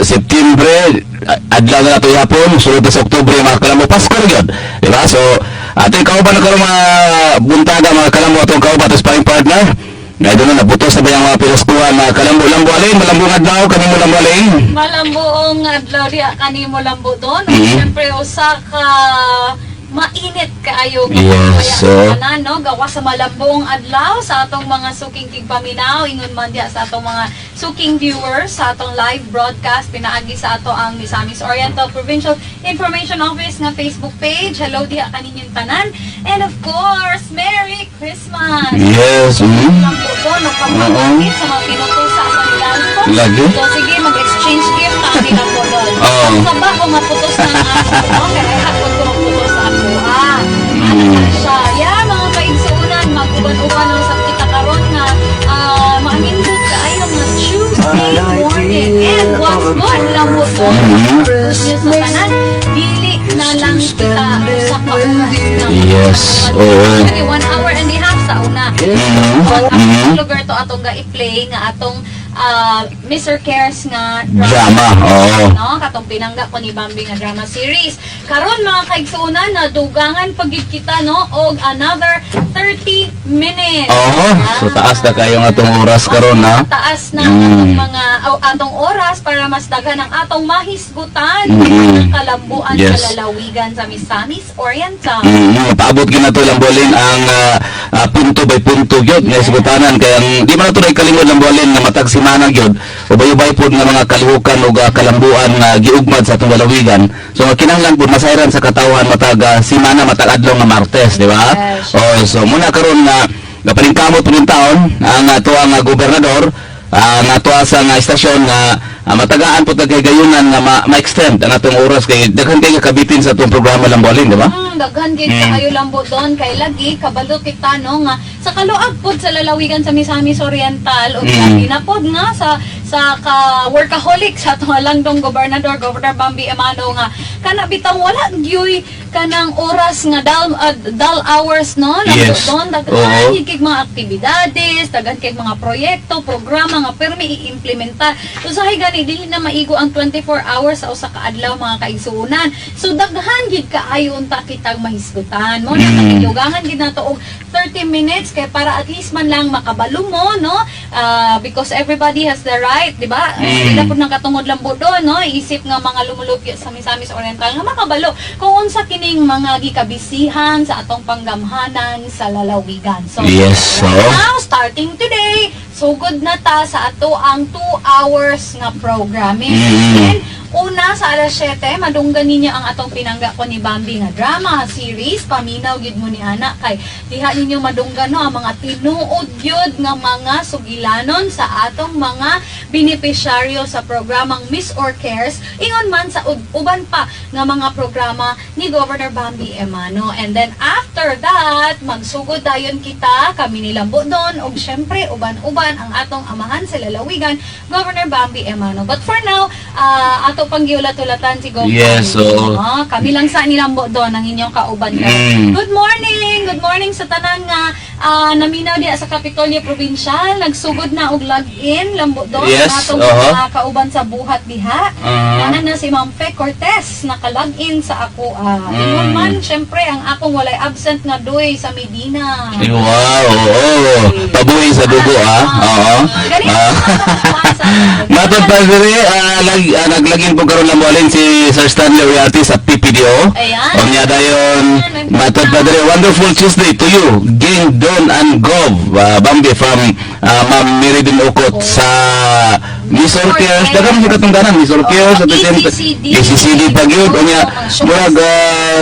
September, adlaw na nato ihapon, sulod na sa Oktubre, mga kalambo, Pasko na gyud. Di ba? So, ating kauban na karon mga buntaga, mga kalambo, atong kauban, atong sparring partner. Ngayon na, nabuto sa bayang mga pinaskuhan, mga kalambo, Lambo Alin, malambong adlaw, kanimo, Lambo Alin. Malambuong adlaw diha kanimo, Lambo Don. Siyempre usa ka mainit kaayo nga Yes, kaya tanan, no, gawa sa malambong adlaw sa atong mga suking tigpaminaw, ingon man diha sa atong mga suking viewers sa atong live broadcast pinaagi sa ato ang Misamis Oriental Provincial Information Office nga Facebook page. Hello diha kaninyong tanan and of course, Merry Christmas. Lambo Don, nagpapakit sa mga pinutusa sa Hidalgo. Lagi. So sige, mag-exchange gift ta ani, Lambo Don. Sa ba kung maputos ng aso, no? Kaya hapon ko maputos sa ako. Ah, ano siya? Yeah, mga kaigsuunan, mag-uban-uban ang sa kita karon nga maanindot kaayo nga Tuesday morning. And what's more, Lambo Don, good news sa tanan, dili na lang kita usa ka oras nga Actually, 1 hour and a half sa una. Ang lugar to atong ga i-play nga atong Mr. Cares nga Drama, oo. No, katong pinangga ko ni Bambi nga drama series. Karon, mga kaigsuonan, nadugangan pagid kita, no, og another 30 minutes. Oo, so taas na kayo nga atong oras karon ha. Taas na ang atong mga o, atong oras para mas daghan ang atong mahisgutan kalambuan sa lalawigan sa Misamis Oriental. Paabot gyud nato, Lambo Alin, ang punto by punto gyud nga isgutanan kay ang di man nato na ikalimod, Lambo Alin, nga matag semana gyud ubay-ubay pod nga mga kalihukan ug kalambuan nga giugmad sa atong lalawigan. So nga kinahanglan pod masayran sa katawhan matag semana, matag adlaw nga Martes, di ba? Yes. Oh, so muna karon nga gapaningkamot pud taon ang ato ang gobernador, ang ato sa nga istasyon nga matagaan po kay gayunan nga ma-extend ang atong oras kay daghan kay nga kabitin sa atong programa, Lambo Alin, di ba? Daghan gid kaayo, Lambo Don, kay lagi kabalo kita, no, nga sa kaluag pod sa lalawigan sa Misamis Oriental ug labi na pod nga sa ka workaholic sa atong landong gobernador, Governor Bambi Emano, nga kana bitang wala gyuy kanang oras nga dull hours, no, Lambo Don. Daghan gid kay mga aktibidades, daghan kay mga proyekto, programa nga pirmi i-implementar. Usahay gani dili na maigo ang 24 hours sa usa ka adlaw, mga kaigsuonan. So daghan gid kaayo unta kitang mahisgutan mo na mm. Gid nato og 30 minutes kay para at least man lang makabalo mo, no? Ah, because everybody has the right, di ba? Sila pud nang katungod, Lambo Don, no, isip nga mga lumulupyo sa Misamis Oriental nga makabalo kung unsa kining mga gikabisihan sa atong panggamhanan sa lalawigan. So right now, starting today, sugod na ta sa ato ang 2 hours nga programming. And una sa alas 7, madunggan ninyo ang atong pinangga ko ni Bambi nga drama series. Paminaw gid mo ni ana kay diha ninyo madunggan, no, ang mga tinuod gyud nga mga sugilanon sa atong mga benepisyaryo sa programang Miss or Cares, ingon man sa uban pa nga mga programa ni Governor Bambi Emano. And then after that, magsugod dayon kita, kami ni Lambo Don ug syempre uban-uban ang atong amahan sa lalawigan, Governor Bambi Emano. But for now, ato pang giulat-ulatan si Governor. Yes, oo. Kami lang sa ni Lambo Don ang inyong kauban karon. Good morning! Good morning sa tanan nga naminaw diha sa Kapitolyo Provincial. Nagsugod na og log-in, Lambo Don, ang atong mga kauban sa buhat diha. Ana na si Ma'am Fe Cortez naka-log-in sa ako. Ingon man syempre ang akong walay absent nga doy sa Medina. Wow, oo. Pabuhi sa dugo, ah. Oo. Ganito Matod pa diri, naglagin po karon, Lambo Alin, si Sir Stanley Oriati sa PPDO. Ayan. Unya dayon, matod pa diri, wonderful Tuesday to you, Ging Don and Gov Bambi, from Ma'am Meridin Ukot sa Misor Cares. Daghan sa katungdanan, Misor Cares at the same ECCD. ECCD pa gyud. Unya murag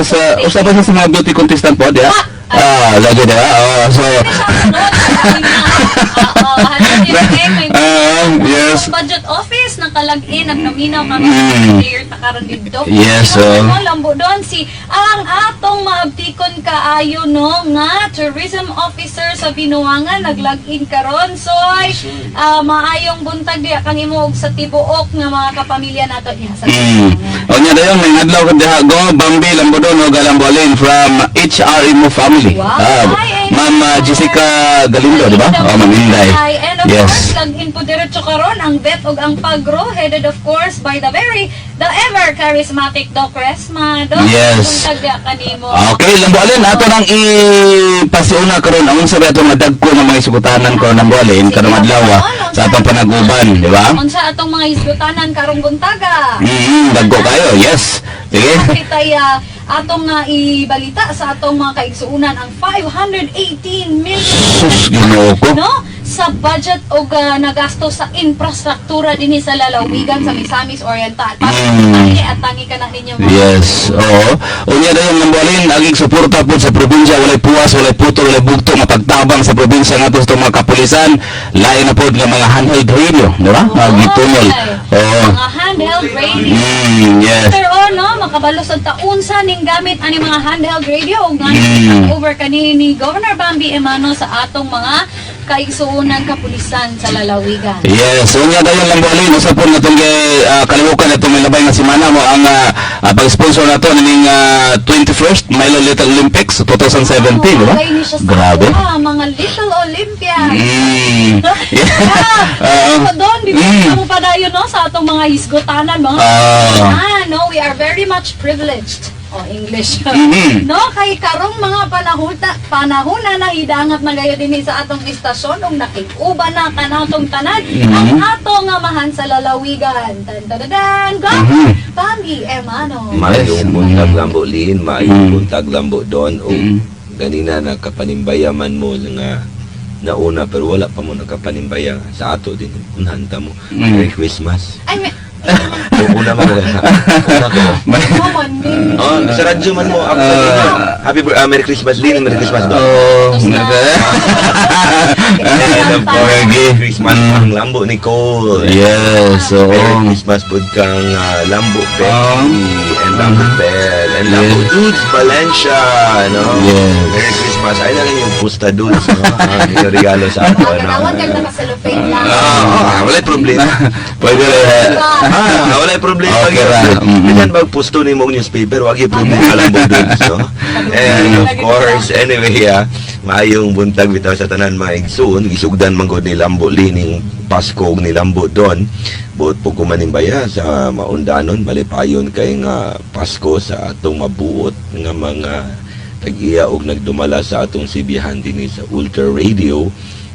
sa usa pa siya sa mga beauty contestant po diha. Ah, lagi diha. Oh, so ah, yes. Budget office nakalag-in nagnaminaw kami player ta karon didto. Yes, oh. oh. Lambo Don, si ang atong maabtikon kaayo, no, nga tourism officer sa Binuangan naglag-in karon. Soy, maayong buntag diha kanimo ug sa tibuok nga mga kapamilya nato diha sa Binuangan. Unya dayon may adlaw ka diha go Bambi, Lambo Don ug Lambo Alin from HR Imo family. Wow. Ah, Hi, Ma'am Jessica Galindo, di ba? Oh, Ma'am Inday. Hi. And of course, log-in po diretso karon ang vet ug ang pagro, headed of course by the ever charismatic Doc Resma. Doc, buntag diha kanimo. Okay, Lambo Alin, ato nang ipasiuna karon ang unsa ba atong madagko nga mga isugutanan karon, Lambo Alin, karong adlaw sa atong panaguban, di ba? Unsa atong mga hisgutanan karong buntaga? Dagko kayo, yes. Sige. Kitay atong ibalita sa atong mga kaigsuunan ang 518 million Sus, Ginoo ko. no, sa budget og nagasto sa infrastruktura dinhi sa lalawigan sa Misamis Oriental. Tangi at tangi ka na ninyo, mga Yes, oo. Unya dayon, Lambo Alin, aging suporta po sa probinsya, walay puwas, walay putol, walay bugto, mapagtabang sa probinsya nga sa mga kapulisan, lain na po nga mga handheld radio, di ba? Mga gitungol. Oo. Mga handheld radio. Yes. Pero no, makabalo sa taunsa ning gamit ani mga handheld radio ug nga over kani ni Governor Bambi Emano sa atong mga kaigsuonan kapulisan sa lalawigan. Yes, unya dayon, Lambo Alin, usa po nga itong kalihukan itong labay nga semana mo ang pag-sponsor nato ning 21st Milo Little Olympics 2017, di ba? Bagay ni siya sa Grabe. ato, mga Little Olympians. Yeah. Yeah. So, doon, before mo padayon no, sa atong mga hisgotanan, mga no, we are very much privileged. Oh, English. No, kay karong mga panahon na nahidangat na gayo dinhi sa atong istasyon ug nakikuba na kanatong tanan ang atong amahan sa lalawigan. Tan tan tan. Bambi Emano. Maayong buntag, Lambo Lin, maayong buntag, Lambo Don, o ganina nakapanimbayaman mo nga nauna pero wala pa mo nakapanimbaya sa ato din unhan ta mo. Merry Christmas. Ay, may, O, una man ko una ko. mo man din. Oh, sa radyo man mo ako Happy Merry Christmas, Lin, Merry Christmas, Don. Oh, Tapos na. And of course, Okay. Merry Christmas kang Lambo Nicole. Yes, oo. Merry Christmas pud kang Lambo Becky and Lambo Bell and Lambo Dudes Valencia, no? Yes. Merry Christmas. Ay lang yung pusta dudes, no? Ang inyong regalo sa ako, no? Maganawan kag nakaselofane lang. Ah, walay problema. Pwede rin. Ah, walay problema. Okay ra. Bisan magpusto ni mong newspaper, wag yung problema, Lambo Dudes, no? And of course, anyway, maayong buntag bitaw sa tanan, mga igsoon, gisugdan man gud ni Lambo Lining Pasko ug ni Lambo Don. Buot po kumanimbaya sa maundanon, malipayon kay nga Pasko sa atong mabuot nga mga tag-iya og nagdumala sa atong sibihan dinhi sa Ultra Radio,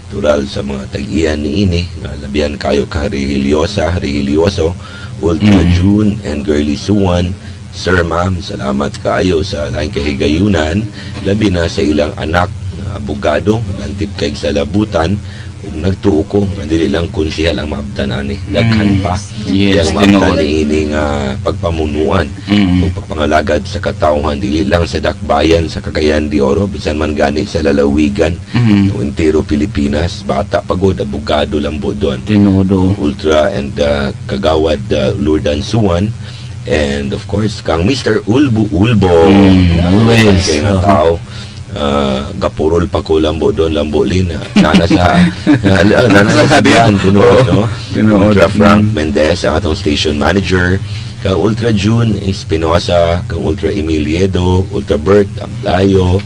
tural sa mga tag-iya niini nga labihan kayo ka Religiosa, Religioso, Ultra June and Girly Suwan. Sir, ma'am, salamat kaayo sa laing kahigayunan, labi na sa ilang anak na abogado, lantip kay sa labutan ug nagtuo ko nga dili lang konsehal ang maabtan ani, daghan pa Yes, ang maabtan tinuod. niini nga pagpamunuan ug pagpangalagad sa katawhan dili lang sa dakbayan sa Cagayan de Oro, bisan man gani sa lalawigan o entero Pilipinas. Bata pagod abogado lang doon. Tinuod. Oo. Ultra and Kagawad Lourdan Suwan and of course kang Mr. Ulbo Ulbo. Always. Kay nga tao, gapurol pa ko, Lambo Don, Lambo Lin, nana sa sabihan kuno, no? Tinuod. Ultra Frank Mendez, ang atong station manager, kang Ultra June Espinosa, kang Ultra Emiliedo, Ultra Bert Amplayo,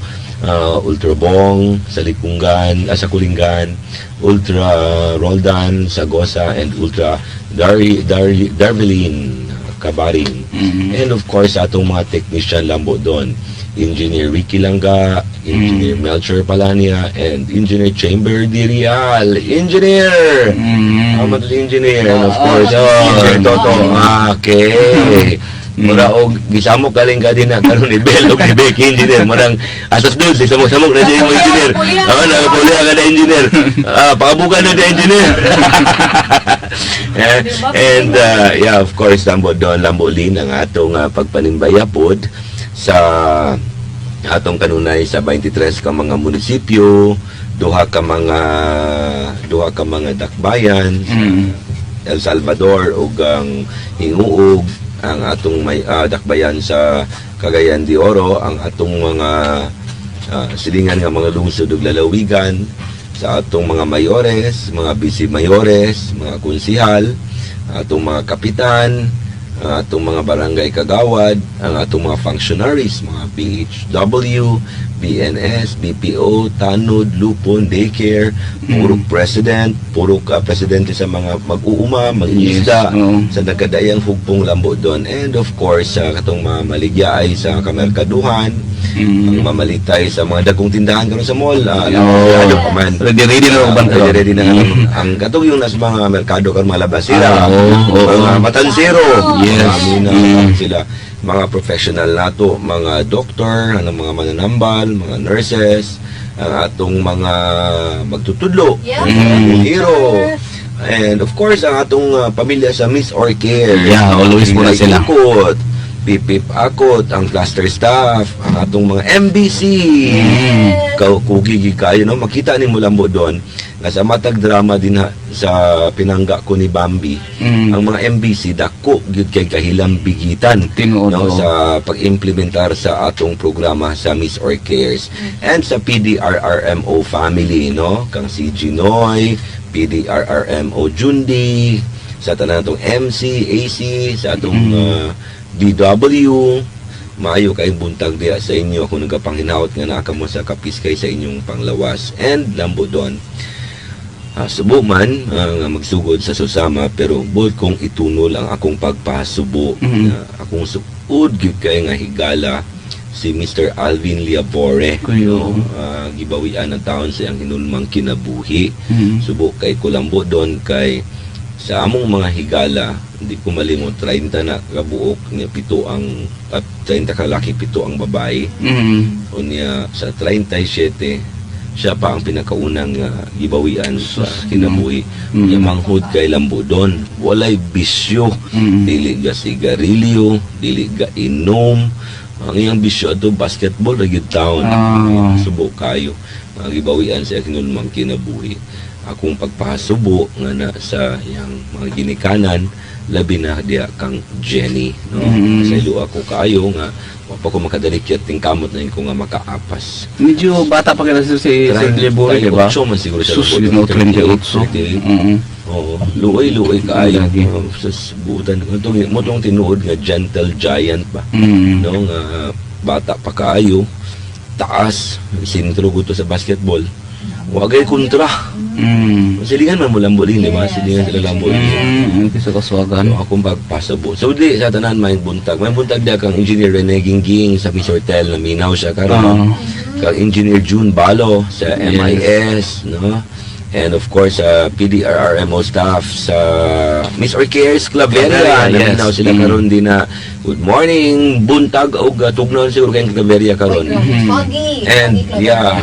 Ultra Bong sa Likungan, sa Kulingan, Ultra Roldan Sagosa and Ultra Dari Dari Darvelin Kabaring. And of course, atong mga technician, Lambo Don, Engineer Ricky Langga, Engineer Melcher Palania, and Engineer Chamber Dirial. Engineer! Tama to si Engineer. And of course, Engineer Toto. Ah, okay. Mura og gisamok kaling ka din na karon ni Bel og ni Becky, Engineer. Murang asas dudes, gisamok-samok na din mo, Engineer. Ah, nakapuliha ka na, Engineer. Ah, pakabuka na din, Engineer. Eh, and yeah, of course, Lambo Don, Lambo Lin, ang atong pagpanimbaya pod sa atong kanunay sa 23 ka mga munisipyo, duha ka mga dakbayan, El Salvador ug ang Hinguog, ang atong may dakbayan sa Cagayan de Oro, ang atong mga silingan nga mga lungsod ug lalawigan, sa atong mga mayores, mga vice mayores, mga konsihal, atong mga kapitan, ang atong mga barangay kagawad, ang atong mga functionaries, mga BHW, BNS, BPO, Tanod, Lupon, Daycare, purok president, purok presidente sa mga mag-uuma, mag-iisda, Oo. Sa nagkadayang hugpong lambo doon. And of course, sa katong mga maligya ay sa kamerkaduhan, ang mamalitay sa mga dagkong tindahan karon sa mall, ano pa man. Ready ready na uban Ready, ready na ang katong yung nasa mga merkado karon, mga labasira, Ah, oo. mga matansero, mga mina, sila, mga professional nato, mga doktor, ang mga mananambal, mga nurses, ang atong mga magtutudlo, mga hero. And of course, ang atong pamilya sa Miss Orchid. Yeah, always muna sila. Ikot, Pipip Akot, ang cluster staff, ang atong mga MBC. Kugigi kayo, no? Makita ni mo lambo doon nga sa matag drama din ha, sa pinangga ko ni Bambi, ang mga MBC dako gyud kay kahilang bigitan, Tinuod, no, oo. sa pag-implementar sa atong programa sa Miss Or Cares and sa PDRRMO family, no, kang si Ginoy, PDRRMO Jundi, sa tanan atong MC, AC, sa atong DW. Maayo kayong buntag diya sa inyo. Ako nagapanghinawot nga naa kamo sa kapiskay sa inyong panglawas and lambo doon. Subo man nga magsugod sa susama, pero buot kong itunol ang akong pagpasubo na akong suod gyud kay nga higala si Mr. Alvin Liabore. Kuyo. No, gibawian ang taon sa iyang hinulmang kinabuhi. Subo kay kulambo doon kay sa among mga higala, hindi ko malimot, 30 na kabuok niya, pito ang at 30 kalaki, pito ang babae. Unya sa 37 siya pa ang pinakaunang gibawian sa Sus, kinabuhi. Unya manghud kay lambo doon, walay bisyo, dili ga sigarilyo, dili ga inom. Ang iyang bisyo ato basketball ra gyud taon. Subo kayo. Ang gibawian sa kinulmang kinabuhi. Akong pagpahasubo nga na sa iyang mga ginikanan, labi na diya kang Jenny, no? Sa ilo ako kaayo nga wa pa ko makadalikyat ting kamot na ko nga makaapas. Medyo bata pa kaya si si Liabore, di ba? 38 man siguro siya. Sus, you 38. 38. Oo, luoy-luoy kaayo. Lagi. Oo, sus, butan. Motong, motong tinuod nga gentle giant ba? No, nga bata pa kaayo, taas, sentro guto sa basketball. Wagay kontra. Silingan man mo lambo din, di ba? Yes. Silingan sila lambo din. Okay sa kaswagan. So, akong pagpasabo. So, di, sa tanan, may buntag. May buntag diya kang Engineer Rene Gingging sa Miss Hotel, naminaw siya karon. Kang Engineer June Balo sa MIS, no? And of course, sa PDRRMO staff sa Miss Orcares Claveria, Claveria, yes. naminaw sila karon din na good morning, buntag og tugnaon siguro kayong Claveria karon. Foggy. And Foggy, Claveria. yeah,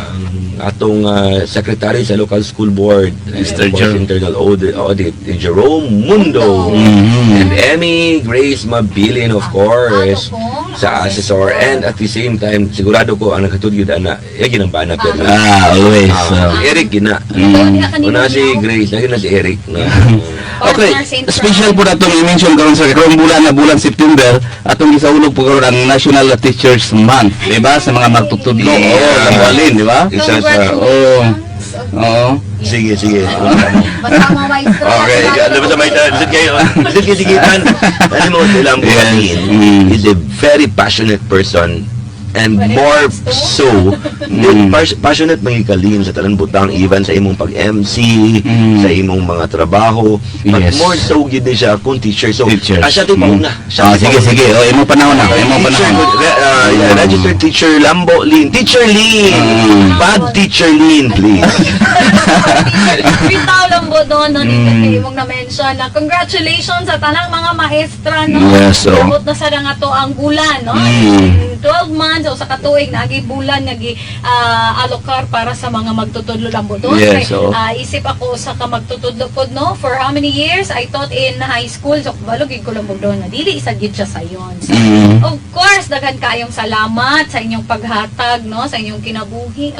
ang atong secretary sa local school board, and Mr. of course, internal audit, Jerome Mundo. And Emmy Grace Mabilin, of course, Ato pong sa assessor. And at the same time, sigurado ko ang nakatud yun ana, ya ginambana pero. Ah, always. Eric gina. Una si Grace, lagi na si Eric na. Okay, Partner Saint special po natong i-mention karon sa karong bulan na bulan September atong gisaulog po karon ang National Teachers Month, di ba? Sa mga magtutudlo, Yeah. oh, lambalin, di ba? Isa sa Oo. Oo. Sige, sige. Basta mga maestro. Okay, ano ba sa may sit kayo? Sit kayo sigitan. Alam mo, silang Buhatin is a very passionate person and When it more comes to- so, passionate mga kalin sa tanan butang, even sa imong pag-MC, sa imong mga trabaho, but more so gid ni siya kung teacher. So, Teachers. siya to'y pauna. Siya Ah, to'y sige, pauna. sige. Oh, imo panahon na. Imo Teacher, panahon. yeah, registered teacher Lambo Lin. Teacher Lin! Bad Teacher Lin, please. Bitaw lang po doon, no, nito kay imong na-mention na congratulations sa tanang mga maestra, no? Yes, oo. Abot na sa nga to ang bulan, no? In 12 months o sa katuig na agi bulan nga gi alokar para sa mga magtutudlo lang po doon. Yes, Kay, oo. isip ako sa ka magtutudlo pod, no? For how many years I taught in high school, so kabalo gid ko lang po doon na dili isa gid siya sayon. So, of course, daghan kayong salamat sa inyong paghatag, no, sa inyong kinabuhi,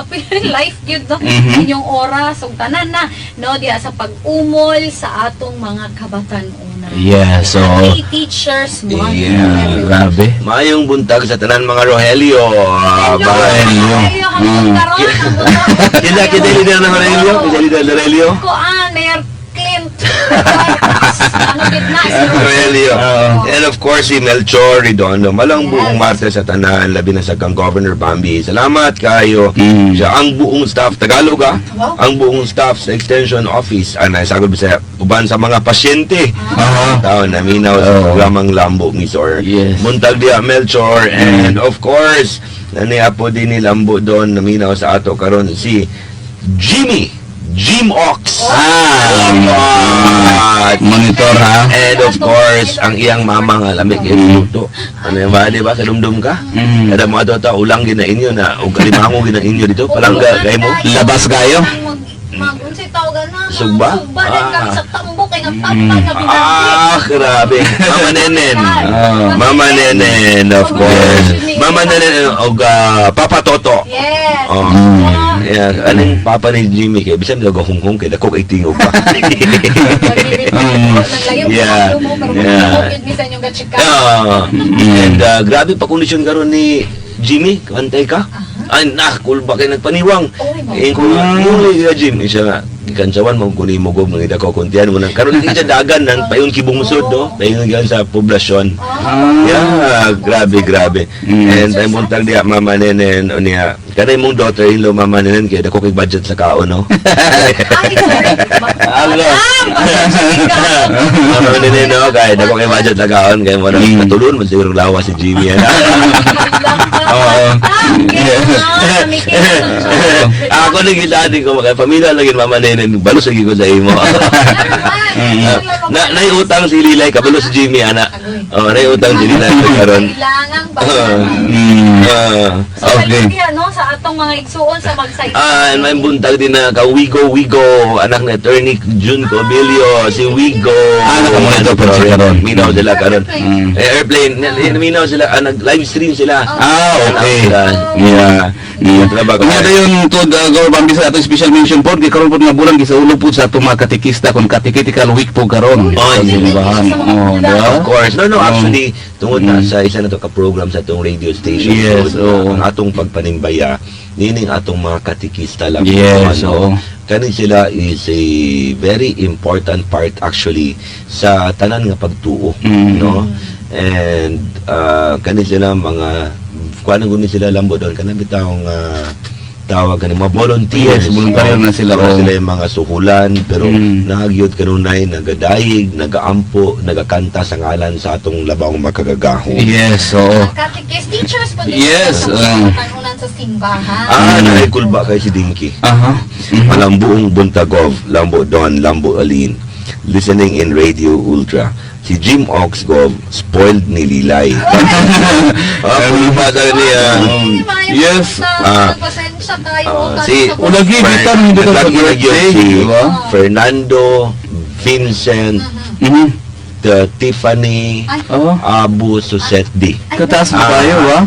life gyud, no, sa inyong oras ug tanan na, no, diha sa pag-umol sa atong mga kabatan-una. Yeah, so Happy Teachers Month. Yeah. Grabe. Maayong buntag sa tanan mga Rogelio. Hello, Rogelio. Rogelio, hangtod karon, ang buntag. Kita leader ng Rogelio, kita leader ng Rogelio. Kuan, Mayor Clint Ano gitna? Si Rogelio. Oo. And of course, si Melchor Redondo. Malang buong Martes sa tanan, labi na sa kang Governor Bambi. Salamat kayo. Siya ang buong staff, Tagalog ah. Ang buong staff sa Extension Office. Ano, sagot sa uban sa mga pasyente. Tao naminaw sa programang Lambo Misor. Muntag diya Melchor and of course, naniapo din ni Lambo doon naminaw sa ato karon si Jimmy Jim Ox. Ah, monitor ha. And of course, ang iyang mama nga lamig kay luto. Ano yung ba, di ba? Sa dumdum ka? Kada mga to ulang gina inyo na, o kalimango gina inyo dito, palangga kay mo. Labas kayo? Mag unsay tawag na? Sugba? Sugba din kami sa tambok kay nga tampan nga binagi. Ah, grabe. Mama Nenen. Ah. Mama Nenen, of course. Mama Nenen, o Papa Toto. Yes. Oh. Yeah, anong papa ni Jimmy kay bisan daw hunghong kay dako kay tingog pa. Yeah. And grabe pa kondisyon karon ni Jimmy, kantay ka. Ay nah, kulba kay nagpaniwang. Eh kung muli ka Jimmy siya nga gikansawan mo kuni mo gob mga dako kuntian mo nang karon di siya dagan nang payon kibungsod no, payon gikan sa poblasyon. Yeah, grabe grabe. And ay muntag diya Mama Nenen unya. Kanay mong daughter-in-law Mama Nenen kay dako kay budget sa kaon no. Ay, sorry. Alo. Mama Nenen no, kay dako kay budget sa kaon kay mo natulon man siguro lawas si Jimmy ana. Oo. Ako na giladi ko kay pamilya lagi Mama Nenen balos lagi ko sa imo. Na nay utang si Lilay kabalo si Jimmy ana. Oh, nay utang si Lilay karon. Kailangan ba? Ah. So, okay. No, sa atong mga igsuon sa magsaysay. Ah, and may buntag din na ka Wigo Wigo, anak ni Attorney June Cobillo, si Wigo. Ah, nakamonitor po siya karon. Minaw sila karon. Eh, airplane, minaw sila, ah, nag live stream sila. Ah, okay. Yeah. Trabaho. Kanya dayon to Gov Bambi sa atong special mention po, kay karon po nga bulan gisaulo po sa atong mga katekista kon Catechetical Week po karon. Oh, Sa simbahan. Oh, di ba? Of course. No, actually, tungod na sa isa na to ka program sa atong radio station. Yes, so, oo. ang atong pagpanimbaya, nining atong mga katekista lang. Yes, ano, oo. Kani sila is a very important part actually sa tanan nga pagtuo, no? And kani sila mga kuan guni sila lambo doon kanang bitawng tawag kani mga volunteers. Yes, volunteer na sila, Wala oo. sila yung mga suhulan pero nagyod kanunay nagadayig, nagaampo, nagakanta sa ngalan sa atong labawng makagagahom. Yes, oo. Catechist teachers po din Yes, sa tanunan sa simbahan. Ah, nakikulba kay si Dinky. Walang buong Buntagov, Lambo Don, Lambo Alin, listening in Radio Ultra. Si Jim Oxgov, spoiled ni Lilay. Ah, kulba ka niya. Ay, maayong buntag. Ah. Pasensya kayo. Ah, Kayo si Ulagi, bitan, hindi ka sa Lagi na yun birthday, si di ba? Fernando, Vincent, the Tiffany, Ay. Oo. Abu Susetdi. Kataas mo tayo, ba?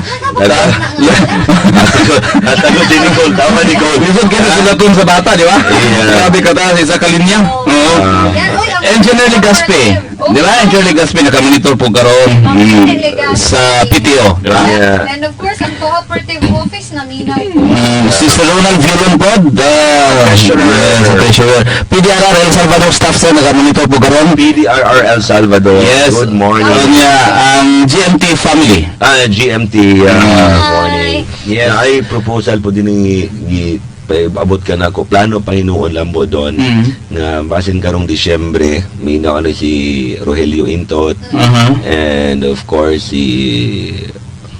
Natagot si Nicole. Tama, Nicole. Lisod kayo sa sulaton sa bata, di ba? Yeah. Grabe kataas, isa ka linya. Oo. Ah. Yan, uy, ang- Engineer Legaspi. Di ba? Engineer Legaspi nakamonitor po karon sa PTO, di ba? Yeah. And of course, ang cooperative office na Minaw. Sister Ronald Violon pod, Treasurer. yes, treasurer. PDRR El Salvador staff sir nakamonitor po karon. PDRR El Salvador. Yes. Good morning. Unya, ang GMT family. Ah, GMT. Morning. Yes. Ay, proposal po din ni abot ka na ko. Plano pa hinuon lang po doon. Nga basin karong Disyembre, may na ano si Rogelio Intot. And of course si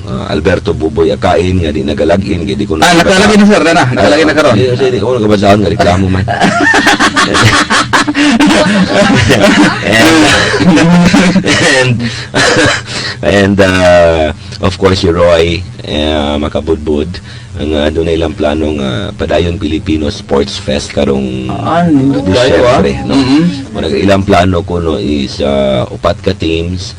Alberto Buboy Akain nga di nagalagin kay di ko Ah, nakalagay na sir, na na, nakalagay na karon. Kasi di ko nakabasaan nga reklamo man. And of course si Roy Makabudbud ang doon na ilang plano nga padayon Pilipino Sports Fest karong Ah, nindot kayo, ah. Disyembre, no? Murag ilang plano ko no is upat ka teams,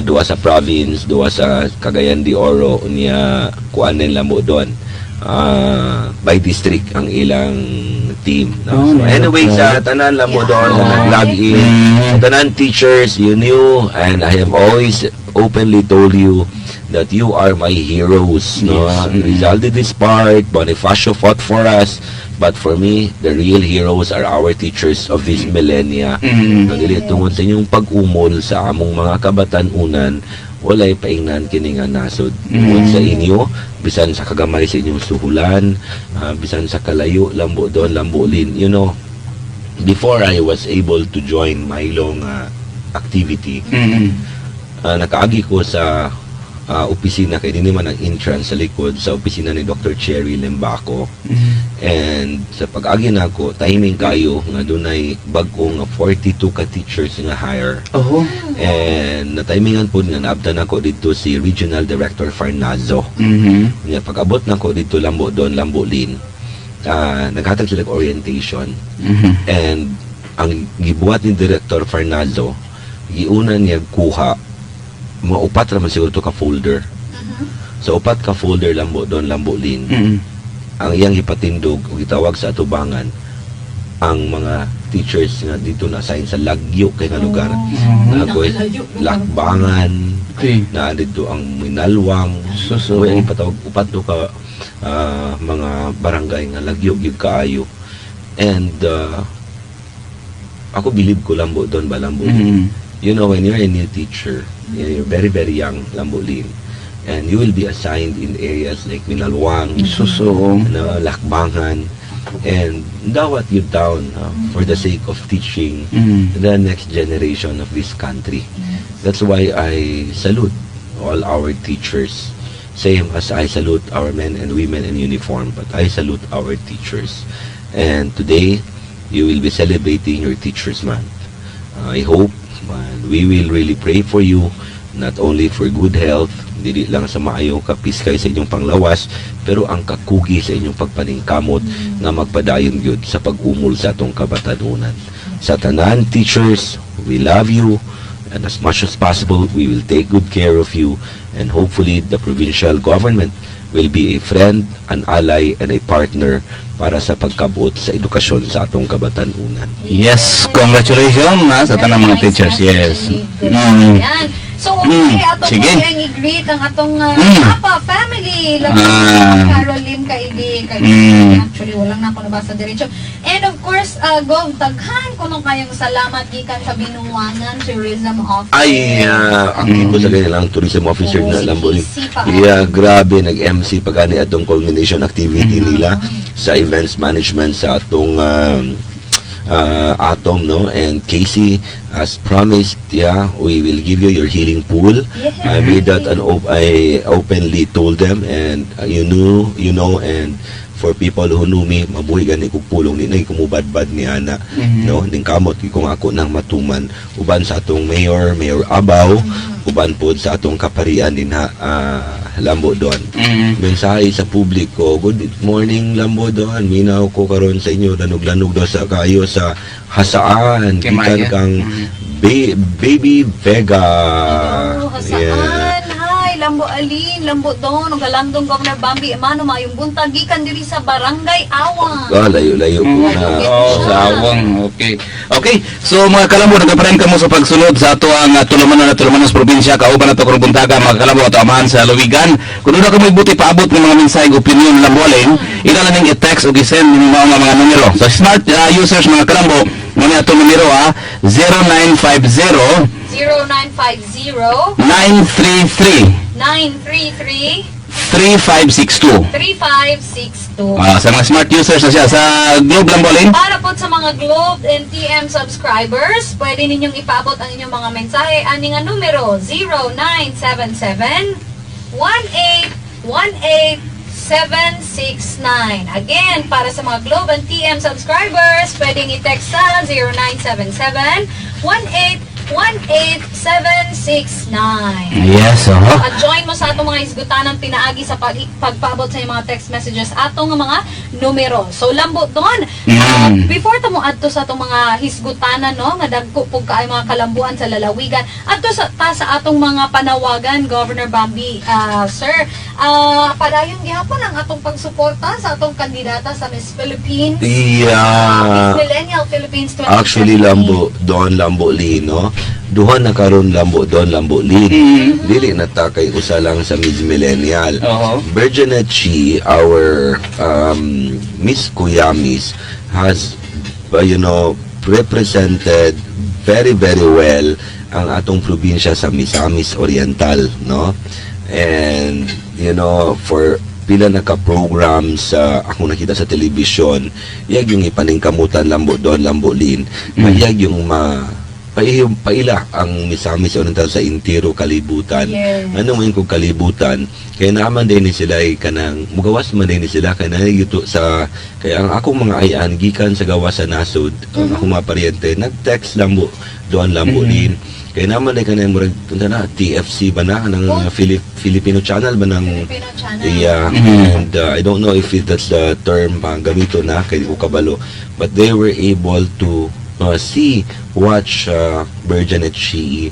duha sa province, duha sa Cagayan de Oro, unya kuan din lang mo doon. By district ang ilang team. No? Oh, So, nindot anyway, kayo. sa tanan lang mo doon, sa nag-log in, sa tanan teachers, you knew, and I have always openly told you that you are my heroes, no? Rizal did his part, Bonifacio fought for us, but for me, the real heroes are our teachers of this millennia. No, dili tungod sa inyong pag-umol sa among mga kabatan-unan, walay paingnan kini nga nasod. Tungod sa inyo, bisan sa kagamay sa inyong suhulan, bisan sa kalayo, Lambo Don, Lambo Lin, before I was able to join Milo nga activity, nakaagi ko sa opisina kay dinhi man ang entrance sa likod sa opisina ni Dr. Cherry Lembaco. And sa pag-agi nako, timing kayo nga dunay bag-o nga 42 ka teachers nga hire. And na-timingan po nga naabtan nako dito si Regional Director Farnazo. Nga pag-abot nako dito, Lambo Don, Lambo Lin, naghatag sila og orientation. And ang gibuhat ni Director Farnazo, giuna niya kuha mga upat raman siguro to ka folder. So upat ka folder, Lambo Don, Lambo Lin. Ang iyang ipatindog ug gitawag sa atubangan ang mga teachers nga dito na assign sa lagyo kay nga lugar. Na ko Lakbangan, na dito ang Minalwang. Sus, So, oo. ang ipatawag upat to ka mga barangay nga lagyo gyud kaayo. And ako believe ko, Lambo Don ba, Lambo Lin. When you're a new teacher, you're very, very young, Lambo Lin, and you will be assigned in areas like Minalwang, Sus, oo. Na Lakbangan, and dawat you down for the sake of teaching the next generation of this country. That's why I salute all our teachers. Same as I salute our men and women in uniform, but I salute our teachers. And today, you will be celebrating your Teachers Month. I hope and we will really pray for you, not only for good health, dili lang sa maayo kapiskay sa inyong panglawas, pero ang kakugi sa inyong pagpaningkamot nga magpadayon gyud sa pag-umol sa atong kabatanunan. Sa tanan teachers, we love you, and as much as possible, we will take good care of you, and hopefully the provincial government will be a friend, an ally, and a partner para sa pagkabot sa edukasyon sa atong kabatanunan. Yes, congratulations ha, sa tanang mga Very nice teachers. message indeed. Yan. So, okay, ato Sige. po ang i-greet ang atong Papa family. Labi Carol Lim Kaili. Kay Actually, walang na ako nabasa diretso. And of course, Gov, daghan kuno kayong salamat gikan sa Binuangan Tourism Office. Ay, active ko sa kanilang tourism officer Oo, na si Lambo. Casey pa. Yeah, grabe, nag-MC pa gani atong culmination activity nila sa events management sa atong Atom, no? And Casey, as promised, yeah, we will give you your healing pool. I made that I openly told them and and for people who knew me, mabuhi gani kog pulong, di na kumubadbad ni ana, no? Ning kamot kung ako nang matuman uban sa atong mayor, Mayor Abaw, uban pod sa atong kaparian dinha, Lambo Don. Mensahe sa publiko. Good morning, Lambo Don. Minaw ko karon sa inyo, lanog-lanog daw sa kayo sa Jasaan. Kay Gikan Maya. kang Baby Vega. Oh, Jasaan. Hi, Lambo Alin, Lambo Don, ug Galandong Governor Bambi Emano, maayong buntag gikan diri sa Barangay Awang. Ah, layo-layo po na. Oh, sa Awang. Okay. Okay. So mga kalambo, nagaparehan kamo sa pagsunod sa ato ang tulumanon na tulumanon sa probinsya. Kauban na to karong buntaga mga kalambo ato amahan sa lalawigan. Kung doon ako buti paabot ng mga mensahe ug opinion, Lambo Alin, ila lang ning i-text o i-send ng mga numero. So smart users, mga kalambo, mo ni ato numero ha, 0950 0950 933 933 3562. 3562. Ah, sa mga smart users na siya sa Globe, Lambo Alin. Para po sa mga Globe and TM subscribers, pwede ninyong ipaabot ang inyong mga mensahe ani nga numero 0977 1818 769. Again, para sa mga Globe and TM subscribers, pwedeng i-text sa 0977 1818 769. Yes, oh. At join mo sa atong mga hisgutanan pinaagi sa pagpaabot sa inyong mga text messages atong mga numero. So Lambo Don. Before ta mo adto sa atong mga hisgutanan no nga dagko pug kaayo mga kalambuan sa lalawigan, adto sa ta sa atong mga panawagan, Governor Bambi, sir. Padayon gihapon ang atong pagsuporta sa atong kandidata sa Miss Philippines. Miss Millennial Philippines 2017. Actually, Lambo Don, Lambo Lino, duha na karon, Lambo Don, Lambo Lin. Dili na ta kay usa lang sa Miss Millennial. Virginia Chi, our Miss Kuyamis, has represented very very well ang atong probinsya sa Misamis Oriental, no? And for pila na ka programs sa ako nakita sa telebisyon, iyag yung ipaningkamutan, Lambo Don, Lambo Lin, mayag yung ma paila ang Misamis Oriental sa intiro kalibutan. Ano mo yung kung kalibutan, kaya naman din ni sila ay kanang mugawas man din ni sila kay yuto sa kaya ang akong mga ayan gikan sa gawas sa nasod, ang akong mga paryente nag-text, Lambo Don, Lambo Lin, kaya naman ay kanang murag unsa na TFC ba na kanang Filipino Channel ba ng Filipino Channel. Yeah, and I don't know if that's the term pa gamito na kay di ko kabalo, but they were able to see, watch Virgin at Chi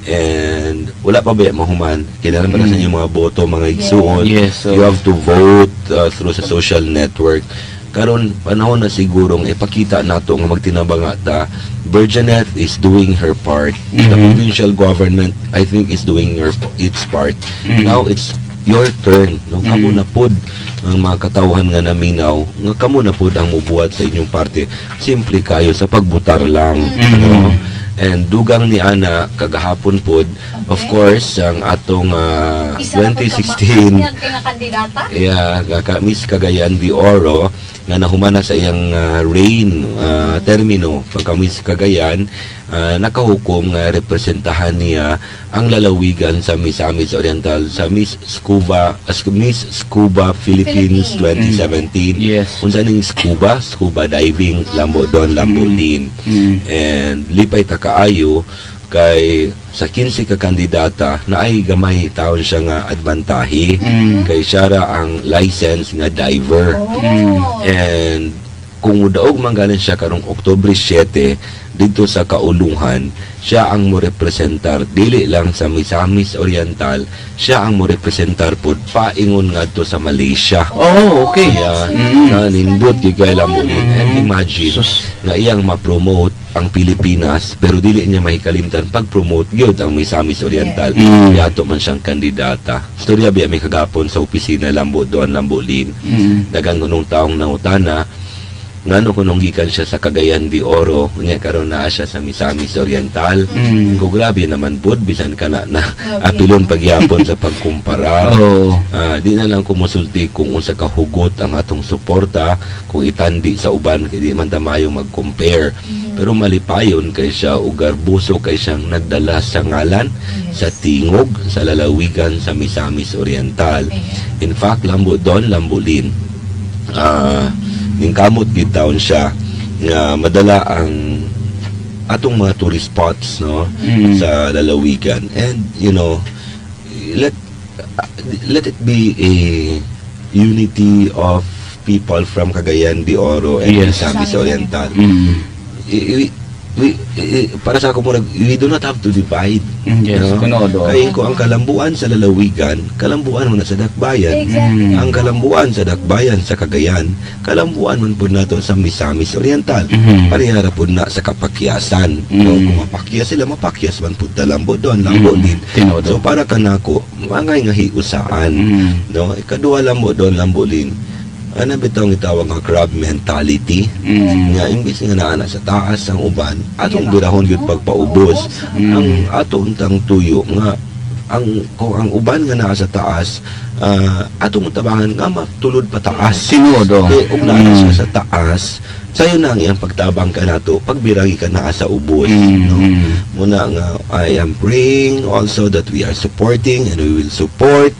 and wala pa ba mahuman. Kailangan pa na sa inyong mga boto, mga igsuon. Yes, so- You have to vote through sa social network. Karon panahon na sigurong ipakita nato nga magtinabanga ta. Virginet is doing her part. The provincial government, I think, is doing its part. Now it's your turn, no? Kamo na pod ang mga katawhan nga naminaw, nga kamo na pod ang mubuhat sa inyong parte. Simple kayo sa pagbutar lang, no? And dugang ni ana kagahapon pod, of course, ang atong Isa na pud ka 2016 yan kay nga kandidata. Yeah, kaka Miss Cagayan de Oro nga nahumana sa iyang reign, termino pagka Miss Cagayan, nakahukom nga representahan niya ang lalawigan sa Misamis Oriental sa Miss Scuba Philippines Philippines. 2017. Unsa ning scuba? Scuba diving, Lambo Don, Lambo Lin. And lipay ta kaayo kay sa 15 ka kandidata na ay gamay taon siya nga adbantahe kay siya ra ang license nga diver. And kung mudaog man galing siya karong Oktubre 7 dito sa Kaulungan, siya ang mo representar dili lang sa Misamis Oriental, siya ang mo representar pod paingon ngadto sa Malaysia. Oh, okay. Yeah, That's na nindot gyud kay Lambo. And imagine Sus. Nga iyang ma-promote ang Pilipinas pero dili niya mahikalimtan pag-promote gyud ang Misamis Oriental. Yato man siyang kandidata. Storya biya may kagapon sa opisina, Lambo Don, Lambo Lin. Daghang kunong taong nangutana ngano kunong gikan siya sa Cagayan de Oro nya karon naa siya sa Misamis Oriental. Ko grabe naman pud bisan kana na apilon pagyapon sa pagkumpara. Ah, di na lang ko mosulti kung unsa ka hugot ang atong suporta kung itandi sa uban kay di man ta maayo mag-compare. Pero malipayon kay siya og garbuso kay siyang nagdala sa ngalan sa tingog sa lalawigan sa Misamis Oriental. In fact, Lambo Don, Lambo Lin, ningkamot gid taon siya nga madala ang atong mga tourist spots, no, sa lalawigan and let it be a unity of people from Cagayan de Oro and Misamis Oriental. Para sa ako murag we do not have to divide, no? Tinuod, oh. Kay ko ang kalambuan sa lalawigan, kalambuan mo na sa Dakbayan. Ang kalambuan sa Dakbayan sa Cagayan, kalambuan man pud nato sa Misamis Oriental. Parehara pud na sa kapakyasan. No, kung mapakyas sila, mapakyas man pud ta, Lambo Don, Lambo Lin. Tinuod. So para kanako, mga nga hiusaan. No, ikaduha, Lambo Don, Lambo Lin. Ano bitong itawag nga crab mentality? Nga imbis nga naa na sa taas ang uban, atong birahon gyud pagpaubos. Ang ato untang tuyo nga ang kung ang uban nga naa sa taas, atong tabangan nga matulod pataas. Tinuod, oh. Kay ug naa na siya sa taas, sayo na ang iyang pagtabang kanato pagbiragi ka naa sa ubos, no? Muna nga I am praying also that we are supporting and we will support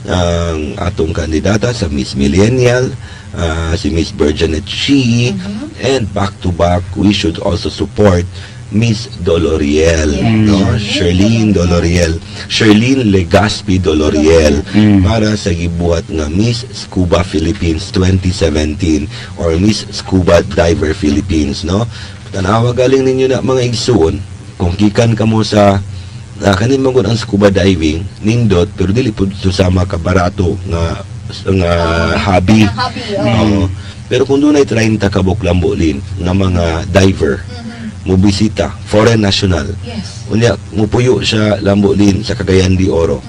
ang atong kandidata sa Miss Millennial, si Miss Virginia Chi, and back to back we should also support Miss Doloriel, no? Sherlyn Doloriel, Sherlyn Legaspi Doloriel para sa gibuhat nga Miss Scuba Philippines 2017 or Miss Scuba Diver Philippines, no? Tanawa galing ninyo na, mga igsuon, kung gikan kamo sa Kanin man gud ang scuba diving nindot, pero dili pud susama ka barato nga nga hobby. Kanang hobby, oh. Oo. Pero kung dunay 30 ka buok, Lambo Lin, nga mga diver mo bisita, foreign national, unya mupuyo siya, Lambo Lin, sa Cagayan de Oro,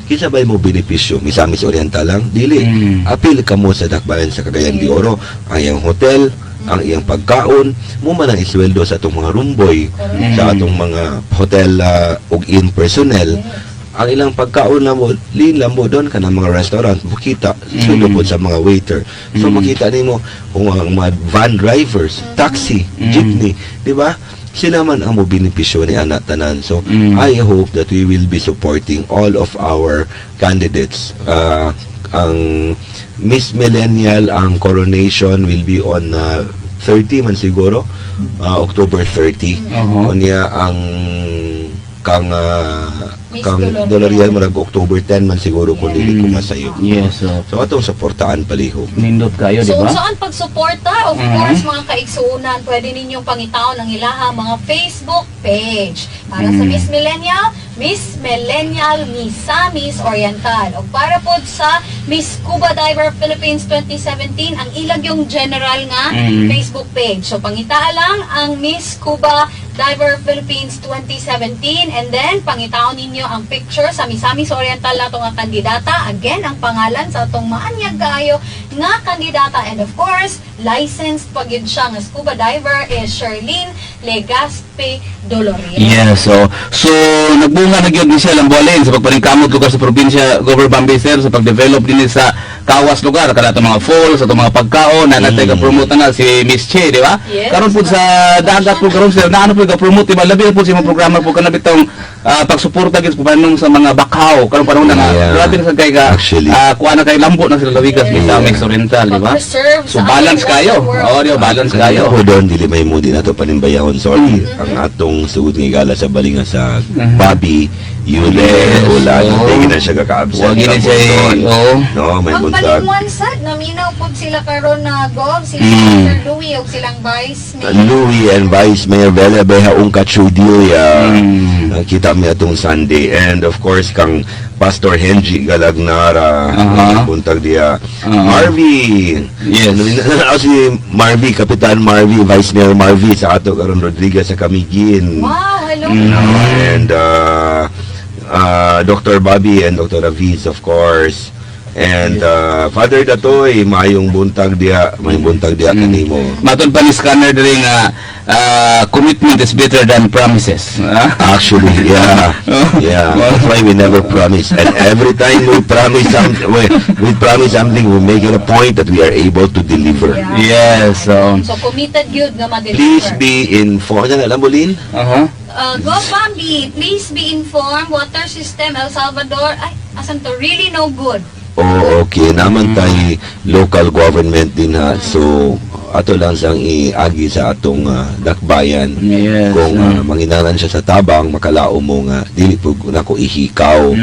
kinsa bay mo benepisyo? Misamis Oriental lang? Dili. Apil kamo sa dakbayan sa Cagayan de Oro, ang iyang hotel, ang iyang pagkaon, mo man ang isweldo sa atong mga roomboy, sa atong mga hotel ug inn personnel. Ang ilang pagkaon, Lambo Lin, Lambo Don, kanang mga restaurant mukita sweldo pod sa mga waiter. So makita nimo kung ang mga van drivers, taxi, jeepney, di ba? Sila man ang mo benepisyo ni anak tanan. So I hope that we will be supporting all of our candidates. Ang Miss Millennial, ang coronation will be on 30 man siguro, October 30. Unya ang kang Miss kang Doloriel. Doloriel murag October 10 man siguro kung dili ko masayo. Yes. So, So atong suportaan palihog. nindot kayo, di So, ba? saan pagsuporta? Of course, mga kaigsuunan, pwede ninyong pangitaon ang ilaha mga Facebook page. Para sa Miss Millennial, Miss Millennial Misamis Oriental. O para po sa Miss Scuba Diver Philippines 2017, ang ilag yung general nga Facebook page. So, pangitaa lang ang Miss Scuba Diver Philippines 2017 and then pangitaon ninyo ang picture sa Misamis Oriental na nga kandidata. Again, ang pangalan sa atong maanyag kaayo nga kandidata and of course, licensed pa gyud siya nga scuba diver is Charlene Legaspi Doloriel. Yes, so nagbunga na gyud ni siya, Lambo Lin, sa pagpaningkamot lugar sa probinsya, Gover Bambi sir, sa pag-develop din sa Kawas lugar kada atong mga falls, atong mga pagkaon na natay ka-promote na si Miss Che, di ba? Yes. Karon pud sa dagat po karon sir, naano pud ka-promote, di ba? Labi na pud sa imong programa pud kana bitong pagsuporta gyud sa panon sa mga bakaw karon panahon na nga. Grabe na sa kay ka Actually. Kuha na kay lambo na sila Lawigas, Misamis Oriental, di ba? Pag-preserve So sa balance ating kayo. water world. Oh, di ba? Balance kayo. Ako doon, dili may mo din ato panimbayahon. Sorry. Ang atong sugod nga gala sa balinga sa Bobby, Yule, Ulan. Hindi na siya kaka-absent. Wag gini siya, eh, oo. No, may Ang buntag. palingwan sad, naminaw po sila karon na gov, sila Sir Louie o silang Vice Mayor. Louie and Vice Mayor Bella Beha Ungka Chudilia. Nakita mi atong Sunday. And of course, kang Pastor Henry Galagnara. Buntag diya. Marvy. Nananaw si Marvy, Kapitan Marvy, Vice Mayor Marvy sa ato karon Rodriguez sa Camiguin. Wow, hello. And Dr. Bobby and Dr. Aviz, of course. And Father Datoy, maayong buntag diha kanimo. Matod pa ni scanner diri nga commitment is better than promises. Ah? Actually, yeah. That's why we never promise. And every time we promise something, we promise something, we make it a point that we are able to deliver. Yes, so So committed gyud nga ma-deliver. Please be informed. Ano, alam mo, Lin? uh-huh. Go Bambi, please be informed, water system El Salvador, ay, asan to, really no good. Oh, okay. Naman tay local government din ha. So, ato lang sang iagi sa atong dakbayan. Kung manginalan siya sa tabang, makalao mo nga dili po nako ihikaw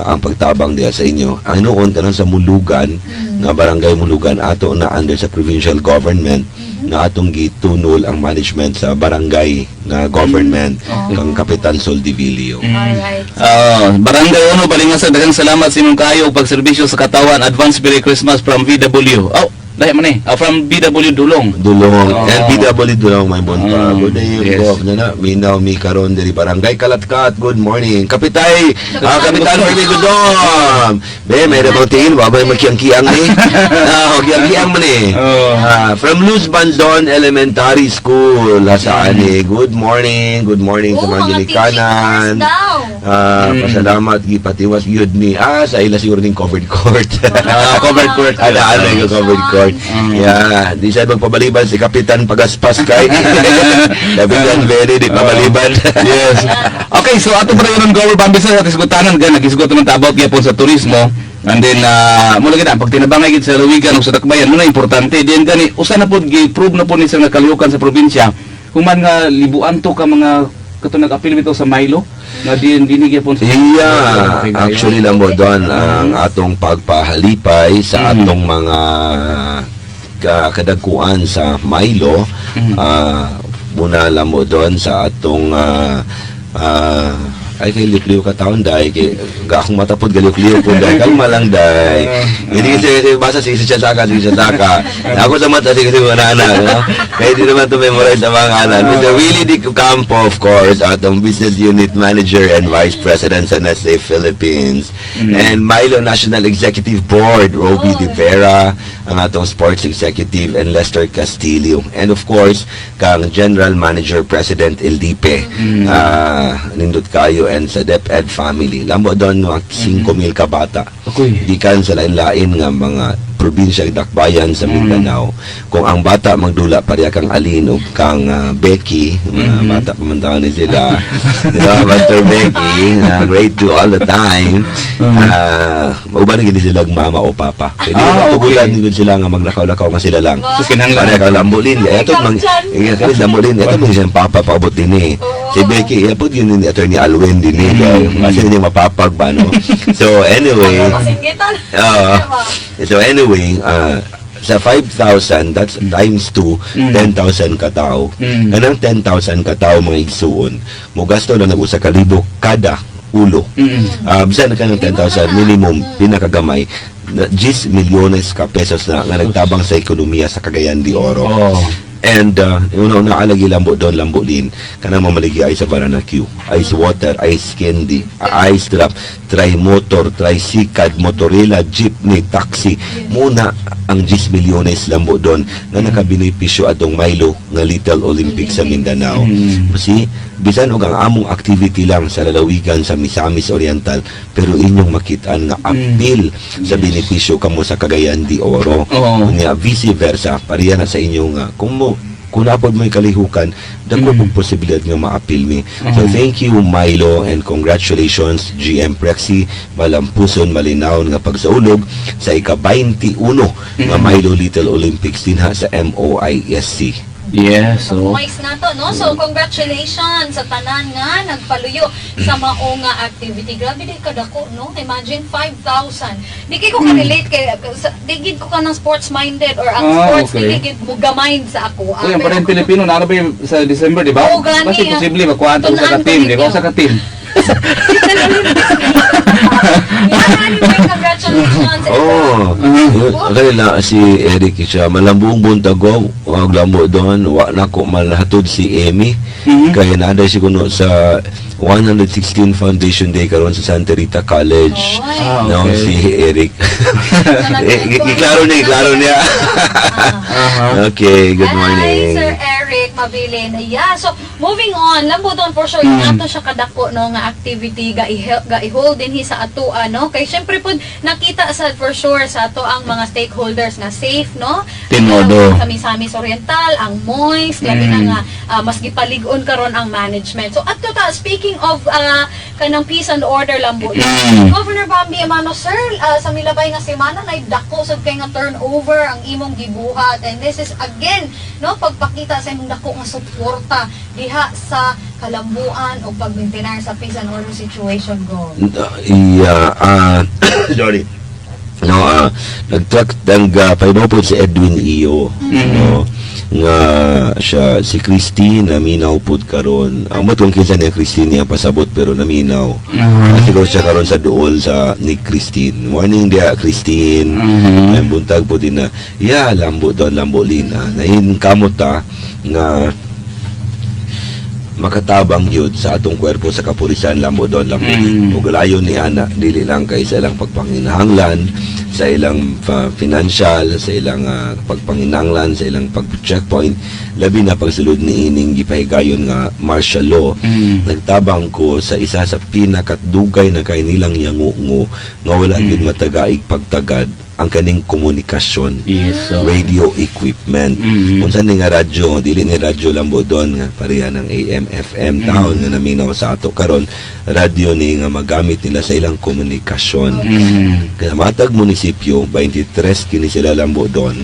ang pagtabang diha sa inyo. Ang noon kanon sa Mulugan, nga barangay Mulugan ato na under sa provincial government na atong gitunol ang management sa barangay nga government kang Kapitan Sol Divilio. Alright. Barangay Uno, Balingasag, daghang salamat sa imong kayo pagserbisyo sa katawan. Advance Merry Christmas from VW. Oh, lahi man eh. Ah, from VW Dulong. Dulong. Oo. NPW Dulong may buntag. Good day, Bob. Nana, minaw mi karon diri barangay Kalatkat. Good morning. Kapitay, Kapitan Fermi Gudom. Be, may rabang tingin, wabay magkiyang-kiyang ni. Kiyang-kiyang man eh. Oo. From Luz Bandon Elementary School, Lasaan eh. Good morning. Good morning sa Oh, mga mga ginikanan. teachers daw. Pasalamat gipatiwas gyud ni sa ila siguro ning covered court. Covered court. Ana ana yung covered court. Yeah, di siya magpabaliban si Kapitan Pagaspas kay. Kapitan very di pabaliban. Yes. Okay, so ato pa rin yung Gower Bambi sa tisgutanan gan nagisgot naman ta about gyapon sa turismo. And then mula gid ang pagtinabangay gid sa Luwigan ug sa Dakbayan muna importante din gani usa na pod gi-prove na pod ni sir nga kalihukan sa probinsya human nga libuan to ka mga kato nag-apil bitaw sa Milo nga din dinhi gyapon sa Yeah, actually lang mo doon ang atong pagpahalipay sa atong mga kadagkuan sa Milo. Muna lang mo doon sa atong Ay, kay liw ka taon, day. Kay, ga akong matapod, galiw-liw po, day. Kalma lang, day. Hindi kasi basta sige siya saka, sige siya saka. Ako sa mata, sige sige na na. No? Kaya di naman to memorize ang mga ngalan. Mr. Willie Di Campo, of course, atong Business Unit Manager and Vice President sa Nestle Philippines. And Milo National Executive Board, Roby De Vera, ang atong Sports Executive, and Lester Castillo. And of course, kang General Manager President Eldipe. Nindot kayo and sa DepEd family. Lambo doon, mga 5,000 ka bata. Gikan sa lain-lain nga mga probinsya ug dakbayan sa Mindanao. Kung ang bata magdula pareha kang Alin o kang Becky, mga bata pa man taon ni sila. Di ba? Master Becky, grade 2 all the time. Mauban na gid sila og mama o papa. Kaya di ba tugulan gid sila nga maglakaw-lakaw nga sila lang. So, kinahanglan. Pareha kang Lambolin. Ito mang Dyan. kaya Lambolin, ito man siyang papa paabot din eh. Si Becky, iya po yun ni Attorney Alwin din eh. Kasi niya mapapag ba, no? So anyway, Kasinggitan. Oo. So anyway, sa 5,000, that's times 2, 10,000 katao. Kanang 10,000 katao, mga igsuon, mo gasto na nag 1,000 kada ulo. Bisan na kanang 10,000 minimum, pinakagamay, na 10 milyones ka pesos na nga nagtabang sa ekonomiya sa Cagayan de Oro. And una-una alagi, lambo doon, lambo din. Kanang mamaligi ay sa banana cue, ice water, ice candy, ice drop, tri motor, tricycad, motorela, jeepney, taxi. Muna ang 10 milyones, lambo doon, nga nakabenepisyo atong Milo nga Little Olympics sa Mindanao. See, bisan og ang among activity lang sa lalawigan sa Misamis Oriental, pero inyong makitaan nga apil sa benepisyo kamo sa Cagayan de Oro. Unya vice versa, pareha na sa inyo nga kung napod mo'y kalihukan, dako pong posibilidad nga maapil mi. So thank you, Milo, and congratulations, GM Prexy, malampuson malinawon nga pagsaulog sa ika-21 nga Milo Little Olympics dinha sa MOISC. Yes, so. Mais na to, no? So, congratulations sa tanan nga nagpaluyo sa mao nga activity. Grabe di kadako, no? Imagine 5,000. Di kay ko ka-relate kay di gid ko kanang sports minded or ang sports dili gid mo gamind sa ako. Uy, ang parang Pilipino, naano ba yung sa December, di ba? Oo, gani, Basta ah. posible, makuhaan ta sa Tunaan ko ka-team, di ba? ninyo. Sa ka-team. Yeah, anyway, congratulations. Oh, yun, okay na si Eric siya malambong buntag ko, wag lambo doon, wa na ko malahatod si Emmy. Kaya naaday si kuno sa 116 Foundation Day karon sa Santa Rita College. Oy. No, si Eric. Eh, giklaro niya, giklaro niya. Okay, good morning. Hi, Sir Eric Mabilin. Yeah, so moving on, lambo doon for sure mm. Ato siya kadako no nga activity ga i-hold din hi sa ato no. Kay syempre pud nakita sa for sure sa ato ang mga stakeholders na safe no. Tinodo. Sa Misamis Oriental, ang moist, labi na nga mas gipalig-on karon ang management. So adto ta, speaking of kanang peace and order, lambo. Governor Bambi Emano, sir, sa milabay nga semana nay dako sad kay nga turnover ang imong gibuhat and this is again no pagpakita sa imong dako nga suporta diha sa kalambuan o pagmaintenar sa peace and order situation go. Yeah, sorry. No, nag-truck ang pahibaw po si Edwin Iyo. No, nga siya si Christine naminaw pud karon. Ang kung kinsa niya Christine niya pasabot pero naminaw. Siguro siya karon sa duol sa ni Christine. Morning dia, Christine. Ay buntag po din na. Yeah, lambo doon, lambo lina. Nahin kamot ta nga makatabang yun sa atong kwerpo sa kapulisan, lambo doon, lambo. Ug layon ni ana dili lang kay sa ilang pagpanginahanglan sa ilang financial, sa ilang pagpanginahanglan sa ilang pag checkpoint, labi na pagsulod ni ining gipahigayon nga martial law. Nagtabang ko sa isa sa pinakadugay na kay nilang yangungo nga wala gyud matagaig pagtagad ang kaning komunikasyon, Yes, so. radio equipment. Unsa ni nga radyo, dili ni radyo lambo doon nga pareha ng AM, FM taon nga naminaw sa ato karon, radyo ni nga magamit nila sa ilang komunikasyon. Kaya matag munisipyo, 23 kini sila, lambo doon,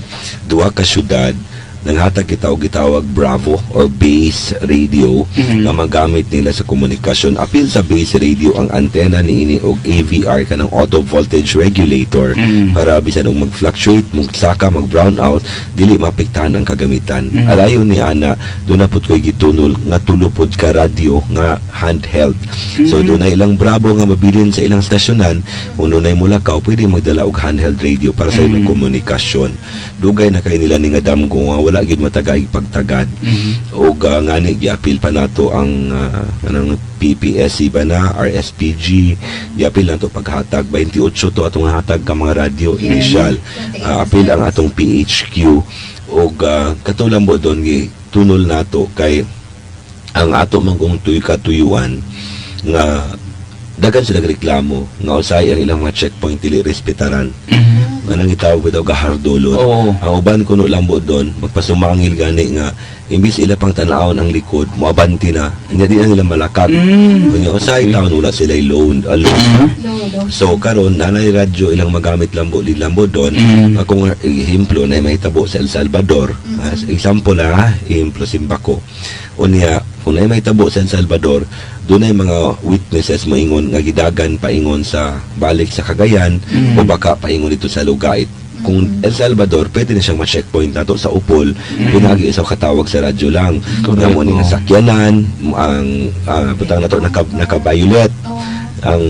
duha ka syudad. Nanghatag kita og gitawag Bravo or base radio nga magamit nila sa komunikasyon. Apil sa base radio ang antena niini og AVR, kanang auto voltage regulator, para bisan og mag-fluctuate, magsaka, mag-brown out, dili maapektahan ang kagamitan. Alayo ni ana, duna pud ko'y gitunol nga tulo pod ka radyo nga handheld. So dunay ilang Bravo nga mabilin sa ilang stasyonan. Kung dunay mulakaw, pwede magdala og handheld radio para sa ilang komunikasyon. Dugay na kay nila ni nga damgo nga wala gyud matagay pagtagad. Og ngani giapil pa nato ang kanang PPSC ba na RSPG, giapil nato paghatag. 28 to atong hatag ka mga radyo initial. Apil ang atong PHQ og katulang mo doon gi tunol nato kay ang ato man kung tuy katuyuan nga dagan sila reklamo nga usay ang ilang mga checkpoint dili respetaran. Anang gitawag bitaw gahardulot. Ang uban kuno, lambo doon, magpasumangil gani nga imbis ila pang tanawon ang likod, moabante na. Hindi di na nila malakag. Kunya usay taon wala sila loan, loan. Lolo. So karon nanay radyo ilang magamit, lambo di lambo doon. Kung ehemplo na mahitabo sa El Salvador, as example ah, ehemplo simbako. Unya kung na mahitabo sa El Salvador, dunay mga witnesses moingon nga gidagan paingon sa balik sa Cagayan o baka paingon dito sa Lugait. Kung El Salvador, pwede na siyang ma-checkpoint nato sa Upol, pinagi sa katawag sa radyo lang. Nga mo ni nga sakyanan, ang butang nato naka-violet, ang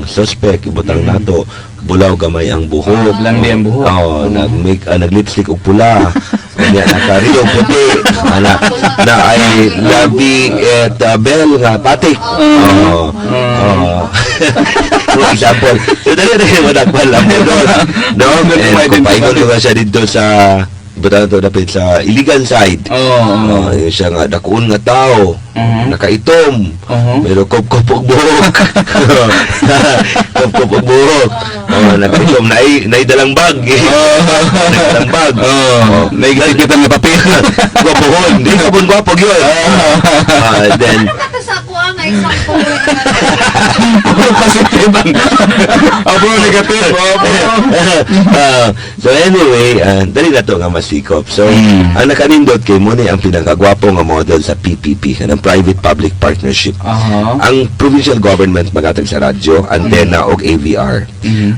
suspect ibutang nato bulaw gamay ang buhok. Lang di ang buhok. Oo, nag-make nag-lipstick og pula. Kanya nakariyo puti. Ana na ay labi at bell nga patik. Oo. Oo. For example, so dali dali madakpan lang mo doon. No, and kung paingon ko nga siya dito sa butang to dapit sa Iligan side. Oh, yun siya nga dakuon nga tao. Nakaitom. Pero kop-kop og buhok. Kop-kop og buhok. Oh, nakaitom naay naay dalang bag. Naay dalang bag. Oh, naigsikitan nga papel. Gwapohon. Di ka pun gwapo gyud. Ah, then Ano ka sa ako ang example? Puro positive ang. Oh, puro negative. Oh, Ah, so anyway, dali na to nga masikop. So, ang nakanindot kay mo ni ang pinakagwapo nga model sa PPP, kanang Private Public Partnership. Ang provincial government magatag sa radyo, antena og AVR.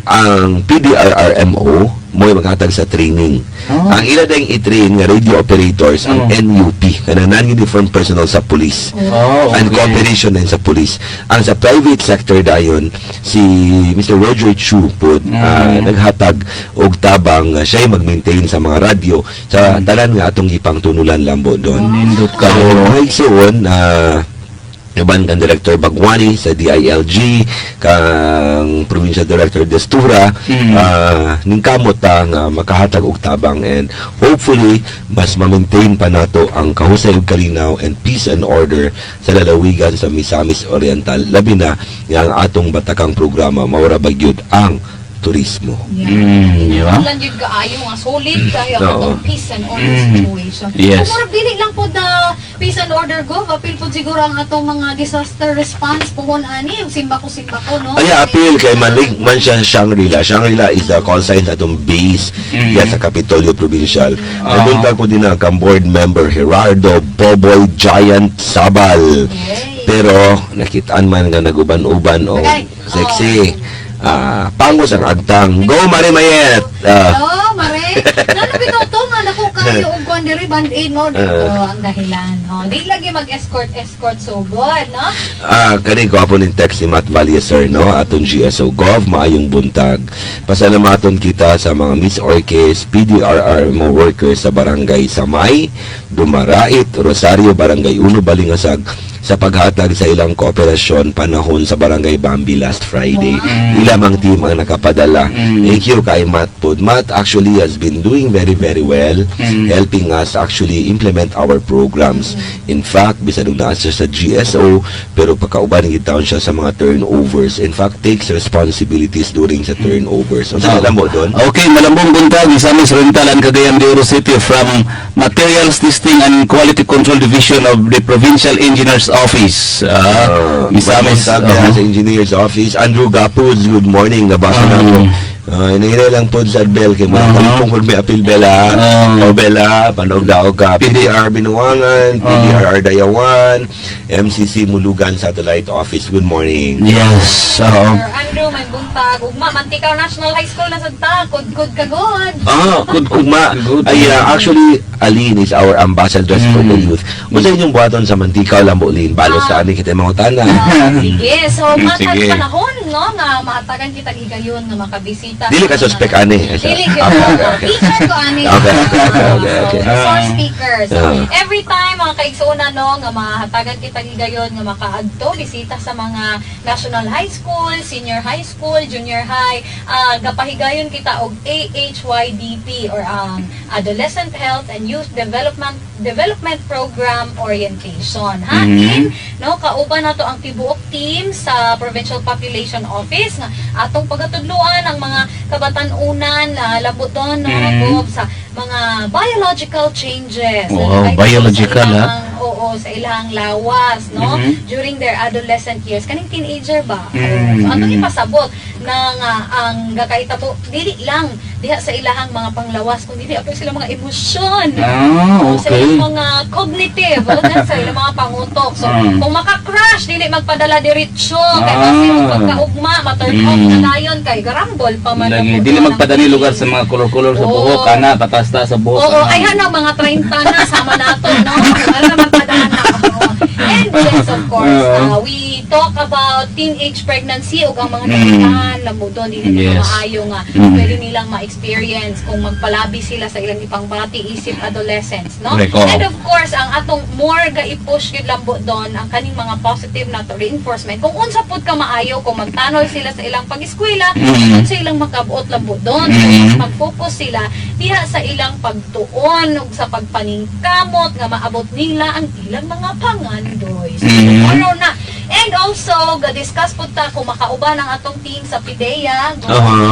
Ang PDRRMO mo'y maghatag sa training. Ang ila ding i-train nga radio operators ang NUP, kanang non-uniform personnel sa police. And cooperation din sa police. Ang sa private sector dayon si Mr. Roger Chu po naghatag og tabang siya'y mag-maintain sa mga radyo sa tanan nga atong gipangtunulan, lambo doon. Nindot ka. So, mahigsuon, uban kang Director Bagwani sa DILG, kang Provincial Director Destura, ningkamot ta nga makahatag og tabang and hopefully mas ma-maintain pa nato ang kahusay ug kalinaw and peace and order sa lalawigan sa Misamis Oriental, labi na nga ang atong batakang programa mao ra ba gyud ang turismo. Di ba? Lan yun kaayo nga solid kayo ang atong peace and order situation. Kung murag dili lang pod na peace and order go, apil pod siguro ang atong mga disaster response puhon ani, yung simbako-simbako, no? Ay, appeal kay malig man siya Shangri-La. Shangri-La is the call sign sa atong base diya sa Kapitolyo Provincial. Nabuntag ko din ang kang board member Gerardo Boboy Giant Sabal. Yay. Pero nakitaan man nga naguban-uban o Bagay. sexy. Ah, pangos ang agtang. Go Marimayet. Hello, Mare. Nano bitaw to nga nako kayo og kuan diri band-aid mo dito ang dahilan. Oh, di lagi mag-escort escort so good, no? Ah, kani ko apo ning text ni Matt Valle, sir, no, atong GSO Gov, maayong buntag. Pasalamaton kita sa mga Miss Orkes, PDRR mo workers sa Barangay Samay, Dumarait, Rosario, Barangay Uno, Balingasag sa paghatag sa ilang kooperasyon panahon sa Barangay Bambi last Friday. Ilamang team ang nakapadala. Thank you kay Matt pod. Matt actually has been doing very very well, helping us actually implement our programs. In fact, bisan nung naa siya sa GSO, pero pagkauban gid siya sa mga turnovers. In fact, takes responsibilities during sa turnovers. So, sa mo doon? Okay, malambong buntag, Misamis Oriental and Cagayan de Oro City from Materials Testing and Quality Control Division of the Provincial Engineers Office. Misamis. Mabuntag sa Engineers Office. Andrew Gapuz, good morning. Nabasa na po. Hinihintay lang po sa Bell kay mga kalipong kung may apil Bella. O Bella, panog daw ka. PDR Binuangan, PDRR Dayawan, MCC Mulugan Satellite Office. Good morning. Yes, oo. Sir Andrew, may buntag. Ugma, Manticao National High School na sad ta. Kudkod ka god. Ah, Good, ugma. good. Ay, actually, Aline is our ambassadress for the youth. Unsa inyong buhaton sa Manticao, Lambolin? Balos sa ani kita mga tana. Ah, sige. So, matag Sige. Panahon, no, nga mahatagan kita higayon nga makabisita. Dili ka suspect ani. Dili gyud. Okay. Teacher ko ani. Okay. So, resource speaker. So, every time mga kaigsuonan, no, nga mahatagan kita higayon nga makaadto bisita sa mga national high school, senior high school, junior high, gapahigayon kita og AHYDP or ang Adolescent Health and Youth Development Program Orientation. Ha? In, no, kauban nato ang tibuok team sa Provincial Population Office nga atong pagatudluan ang mga kabatan-unan na labuton, no, Gob, sa mga biological changes na Wow, nakahitabo biological, sa ha? Oo, sa ilang lawas, no, during their adolescent years, kaning teenager ba. So atong ipasabot na nga ang gakahitabo dili lang diha sa ilahang mga panglawas kundi dili apil sila mga emosyon. Sa ilang mga cognitive, o na, sa ilang mga pangutok. So, kung maka-crush, dili magpadala diretso. Kay kasi pagkaugma, ma-turn off na dayon kay garambol pa man. Lagi, ang dili puto ng magpadani lugar sa mga kolor-kolor sa buhok, ana, patasta sa buhok. Oo, ana. ay hanang mga 30 na sama nato, no? Wala magpadaan na ako. And yes, of course, we talk about teenage pregnancy ug ang mga dakitan na mo doon, dili nila maayo nga pwede nilang ma-experience kung magpalabi sila sa ilang ipangbati isip adolescents, no? Correct, oo. And of course, ang atong more ga-i-push gyud lambo doon ang kaning mga positive na to reinforcement. Kung unsa pud ka maayo kung magtanol sila sa ilang pag-eskwela, unsa ilang makabuot lambo doon, mas mag-focus sila diha sa ilang pagtuon ug sa pagpaningkamot nga maabot nila ang ilang mga pangandoy. So, tomorrow na. And also, ga-discuss pud ta kung makauban ang atong team sa PIDEA,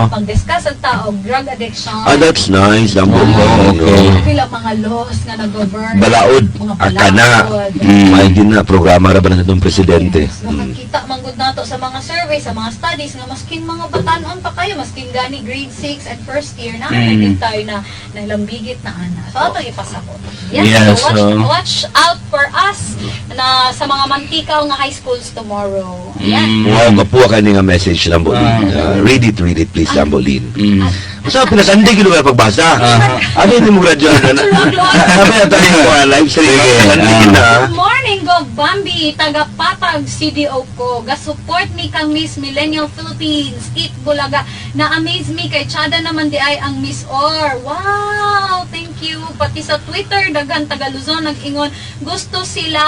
pag-discuss ang ta og drug addiction. Ah, that's nice. Lambo Oh, mo. okay. No? Pila mga laws nga nag-govern. Balaod, Mga akana. balaod. May din na programa ra ba na itong presidente? Yes, nakakita man gud nato sa mga survey, sa mga studies nga maskin mga batan-on pa kayo, maskin gani grade 6 and first year na mm. tayo na nalambigit na ana. So ato ipasabot. Yes, so watch, watch out for us na sa mga Manticao nga high schools tomorrow. Ayan. Wow, kapuha ka nga message, Lambolin. Read it please, Lambolin. Sa pinasandi gid ka pagbasa. Ano hindi mo graduate na? Sabi na tayo ko live stream. Sige, Pinasandi na. Good morning, Gov Bambi, taga Patag CDO ko. Ga-support mi kang Miss Millennial Philippines. Eat Bulaga. Na-amaze mi kay Chada naman di ay ang Miss Or. Wow, thank you. Pati sa Twitter, daghan taga Luzon nag-ingon. Gusto sila.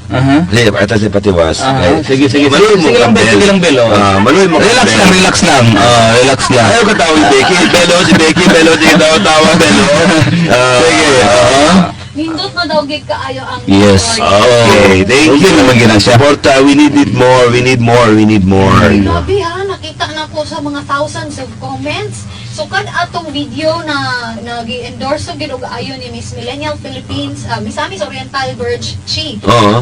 Sige, ata si Patiwas. Aha. Ay, Sige, sige. Maluy mo Sige lang, kang Bel. Sige lang, Bel, oh. Ah, maluy mo kang Relax Bel. lang, relax lang. Oh, relax lang. Ayaw ka tawag Becky. Belo, si Becky. Belo, sige tawa-tawa, Belo. Ah, Sige, oo. Nindot na daw gid kaayo ang Yes. Miss Or. Okay, thank Okay you. naman gina siya. Suporta, we need it more, we need more, we need more. Grabe ha, nakita na ko sa mga thousands of comments. So kad atong video na nagi-endorse gid og ayo ni Miss Millennial Philippines, Misamis Oriental Verge Chi.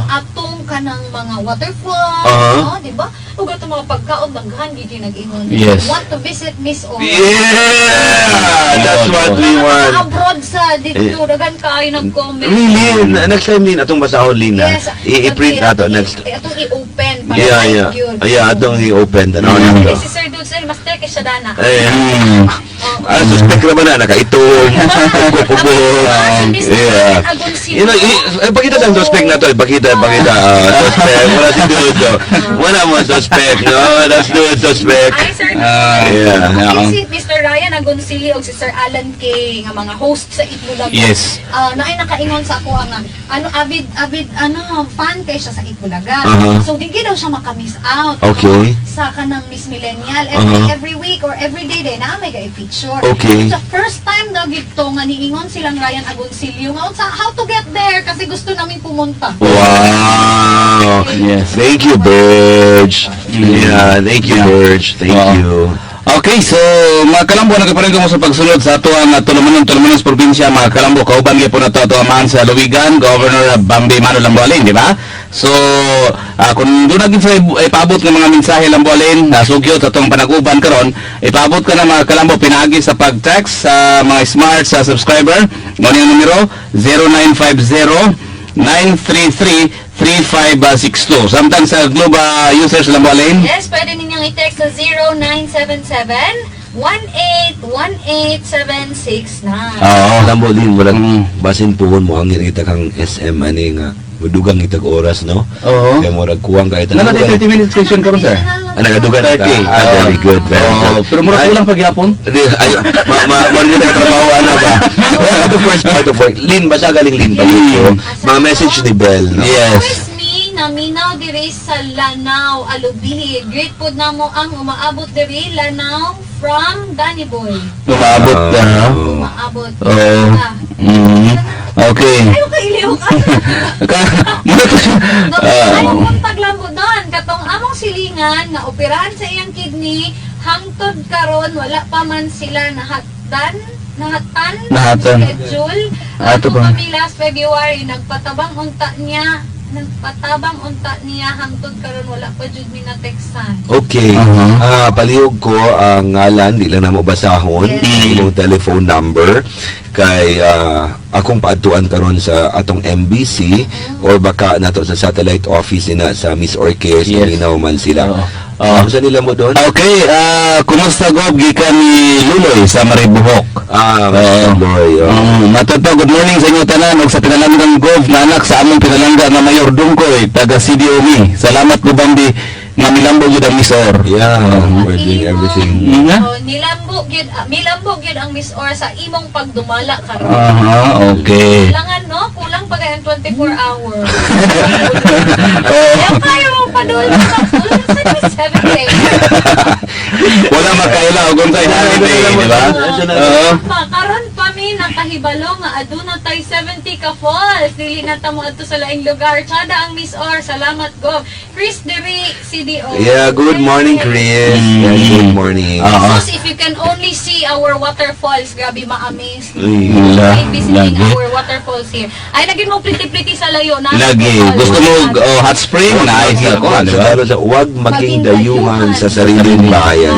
Atong kanang mga waterfall, no, di ba? Ug atong mga pagkaon daghan gid yung nag-ingon. Want to visit Miss Or. Yeah! That's what we Mga want. abroad sa dito, daghan kaayo nag-comment. Really? Next time, Lin, atong basahon, Lin, na. Yes. I-print nato next. Atong i-open para Yeah, live yeah. yun. Yeah, atong i-open. Ano, Eh, nato. si Sir Dudes, eh, master kay siya dana. Eh, Mm. Oo. Suspect naman na, nakaitong, kukubo. Ah, si Mr. Yeah. Agoncillo. Eh, pakita ang suspect na to. Pakita, pakita. Ah, suspect. Wala si Dude. Oh. Wala mo suspect. No, that's Dude suspect. Ay, Sir Dudes. Yeah. Oo. Si Mr. Ryan Agoncillo ug si Sir Alan K nga mga host sa Eat Bulaga. Ah, naay nakaingon sa ako nga ano avid avid ano fan kay siya sa Eat Bulaga. So di gid daw siya maka-miss out, no, sa kanang Miss Millennial every every week or every day day na may ga-feature. So first time daw gid to nga niingon silang Ryan Agoncillo nga unsa how to get there kasi gusto namin pumunta. Wow. Thank you, Burge. Yeah, thank you, Burge. Thank you. Okay, so mga kalambo, nagkaparin ko mo sa pagsulod sa ato ang tulumanon, tulumanon sa probinsya, mga kalambo, kauban gyud po na to ato amahan sa Luwigan, Governor Bambi Manuel Lamboalin, di ba? So, kung doon na sa ipaabot ng mga mensahe lang bualin, nasugyot sa atong panaguban karon, ipaabot ka na, mga kalambo, pinaagi sa pag-text sa mga Smart sa subscriber. Mao ni ang numero 0950 933-3562. Samtang sa Globe users lang bualin. Yes, pwede ninyong i-text sa 0977 1818769. Oo. Alam mo din, walang basin puhon mo ang kita kang SM ani nga mudugang itag oras, no? Oo. Kaya murag kuwang kay Nana 30 minutes station karon, sir. Ah, nagadugan ka. 30. Ah, very good, very Oo, good. pero murag Ay, kulang pagyapon. Di, ay, ma, ma, ma, ma, trabaho ana ba? The first part of work. Lin, basta galing Lin pa dito. Mga message ni Bell, no? Yes. Chris me, naminaw diri sa Lanao, Alubihi. Great pod namo ang umaabot diri Lanao from Danny Boy. Umaabot Ah, na. oo. Umaabot. Oo. Ah. Okay. Ayaw ka iliw ka. Muna to. No, ayaw kong taglambo doon. Katong among silingan nga operahan sa iyang kidney, hangtod karon wala pa man sila nahatan nahatan Nahatan. schedule. Ato Ato pa. kami last February nagpatabang unta niya hangtod karon wala pa jud mi na textan. Okay. Uh-huh. Ah, palihog ko ang ngalan, di lang na mo basahon, imong telephone number kay akong paadtuan karon sa atong MBC or baka nato sa satellite office nina sa Miss Orchis, yes. Man sila. Oo. Ah, unsa nila mo doon? Okay, kumusta Gob gikan ni Luloy sa Maribuhok. Ah, Oo. Luloy. Oh. Matod pa, good morning sa inyo tanan ug sa pinalanggang Gov na anak sa among pinalangga nga Mayor Dungkoy taga CDOE. Salamat ko Bambi nga milambo gyud ang Miss Or. Yeah, we're doing everything. Nga? Oh, nilambo gyud milambo gyud ang Miss Or sa imong pagdumala karon. Aha, okay. Kulangan no, kulang pa kayong 24 hours. Oh, Kaya kaya mo padul sa 7 days. wala makaila og unsay holiday, di ba? Oo. Pa, karon pa mi nakahibalo nga aduna tay 70 ka falls. Dili na ta mo adto sa laing lugar. Tsada ang Miss Or. Salamat Gov. Chris Diri CDO. Yeah, good morning, Chris. Yeah, good morning. Oo. Sus, if you can only see our waterfalls, grabe ma-amaze. Uy. Wala, Try visiting lagi. our waterfalls here. Ay, lagi mo pretty-pretty sa layo. Nasa Lagi. falls. Gusto mo oh, hot spring? Nice ako, di ba? Sa huwag maging dayuhan sa sariling bayan.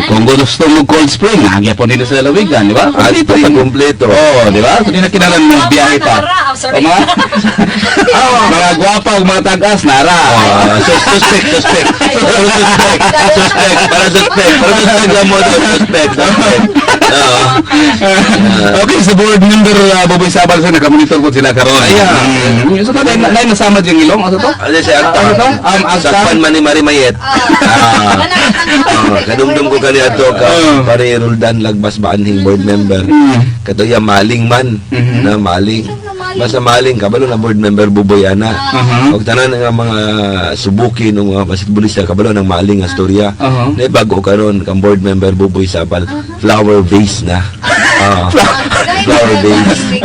Kung gusto mo cold spring, nagya po nila sa lalawigan, di ba? At ito pa kumpleto. Oo, di ba? So, di na kinahanglan mo biyahe pa. Nara. Oh, sorry. O, mga gwapa o mga tagas, nara. Ah, suspect, suspect. Suspect, suspect, para suspect, para suspect lang mo to, suspect, suspect. Oo. Okay, sa board member Boboy Sabal sir, nakamonitor po sila karon. Ayan. So, to, na nasama diyang ilong, ano to? Ano si Agta? Ano to? Agta? Sakpan man ni Mari Mayet. Ah. Oh, kadumdum ko kani ato ka pare Roldan Lagbas Baanhing board member. Katuya maling man na maling. Basta maling kabalo na board member Buboy ana. Og tanan nga mga subuki ng mga basketballista kabalo ng maling nga storya. Na bago karon kang board member Buboy Sabal flower vase na. Ah. Flower vase.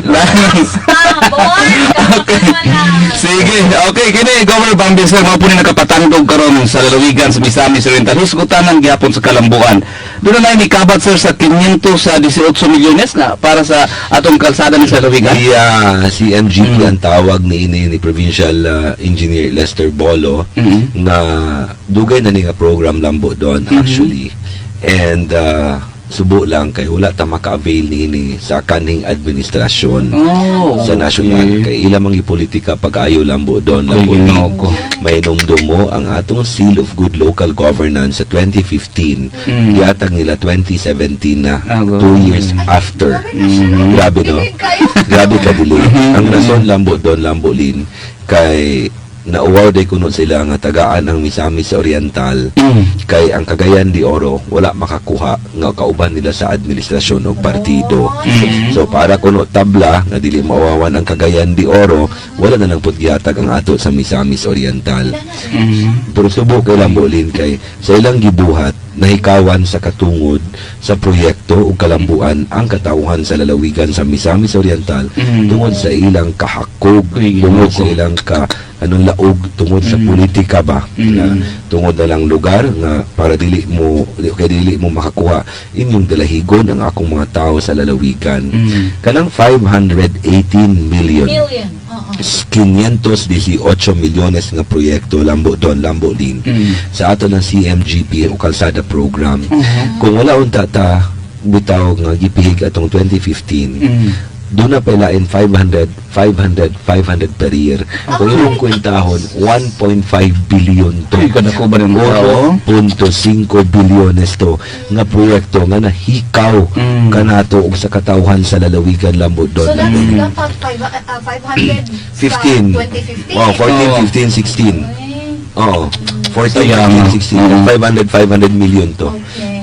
Nice. Ah, boy. Sige, okay, kini Governor Bambi sir, mao po ni nakapatandog karon sa lalawigan sa Misamis Oriental. Husgutan ang gihapon sa Kalambuan. Doon na ni kabat sir sa 518 milyones na para sa atong kalsada ni sa lalawigan. Yeah, CMGP ang tawag ni ini ni Provincial Engineer Lester Bolo na dugay na ni nga program lambo doon actually. And subo lang kay wala ta maka-avail niini sa kanhing administrasyon Oh, sa national kay ila mang gipolitika pag-ayo lambo doon Ay, lambo Ginoo ko. May mo ang atong seal of good local governance sa 2015, gihatag nila 2017 na, Ago. 2 years after. Grabe, no? Grabe ka delay. Ang rason lambo doon lambo lin kay nauwaw day kuno sila nga tagaan ang Misamis Oriental kay ang Cagayan de Oro wala makakuha nga kauban nila sa administrasyon og partido. So para kuno tabla nga dili mawawan ang Cagayan de Oro, wala na lang pud gihatag ang ato sa Misamis Oriental. Pero subo kay Lambolin kay sa ilang gibuhat nahikawan sa katungod sa proyekto ug kalambuan ang katawhan sa lalawigan sa Misamis Oriental tungod sa ilang kahakog, Uy, tungod Ginoo sa ko. ilang ka anong laog, tungod sa politika ba nga tungod na lang lugar nga para dili mo kay dili mo makakuha inyong dalahigon ang akong mga tao sa lalawigan. Kanang 518 million Million. 518 milyones nga proyekto, Lambo Don, Lambo Lin, sa ato ng CMGP o Kalsada Program. Kung wala unta ta bitaw nga gipihig atong 2015, doon na pailain 500, 500, 500 per year. Kung imong kwentahon, 1.5 billion to. Uy, kadako ba ng tao? 1.5 bilyones to nga proyekto nga nahikaw kanato og sa katawhan sa lalawigan, Lambo So Don. that's dapat 500 sa 15. 2015. Wow, 14, 15, 16. Ay, Oo. 14, Sayang. 15, 16. 500, 500 million to.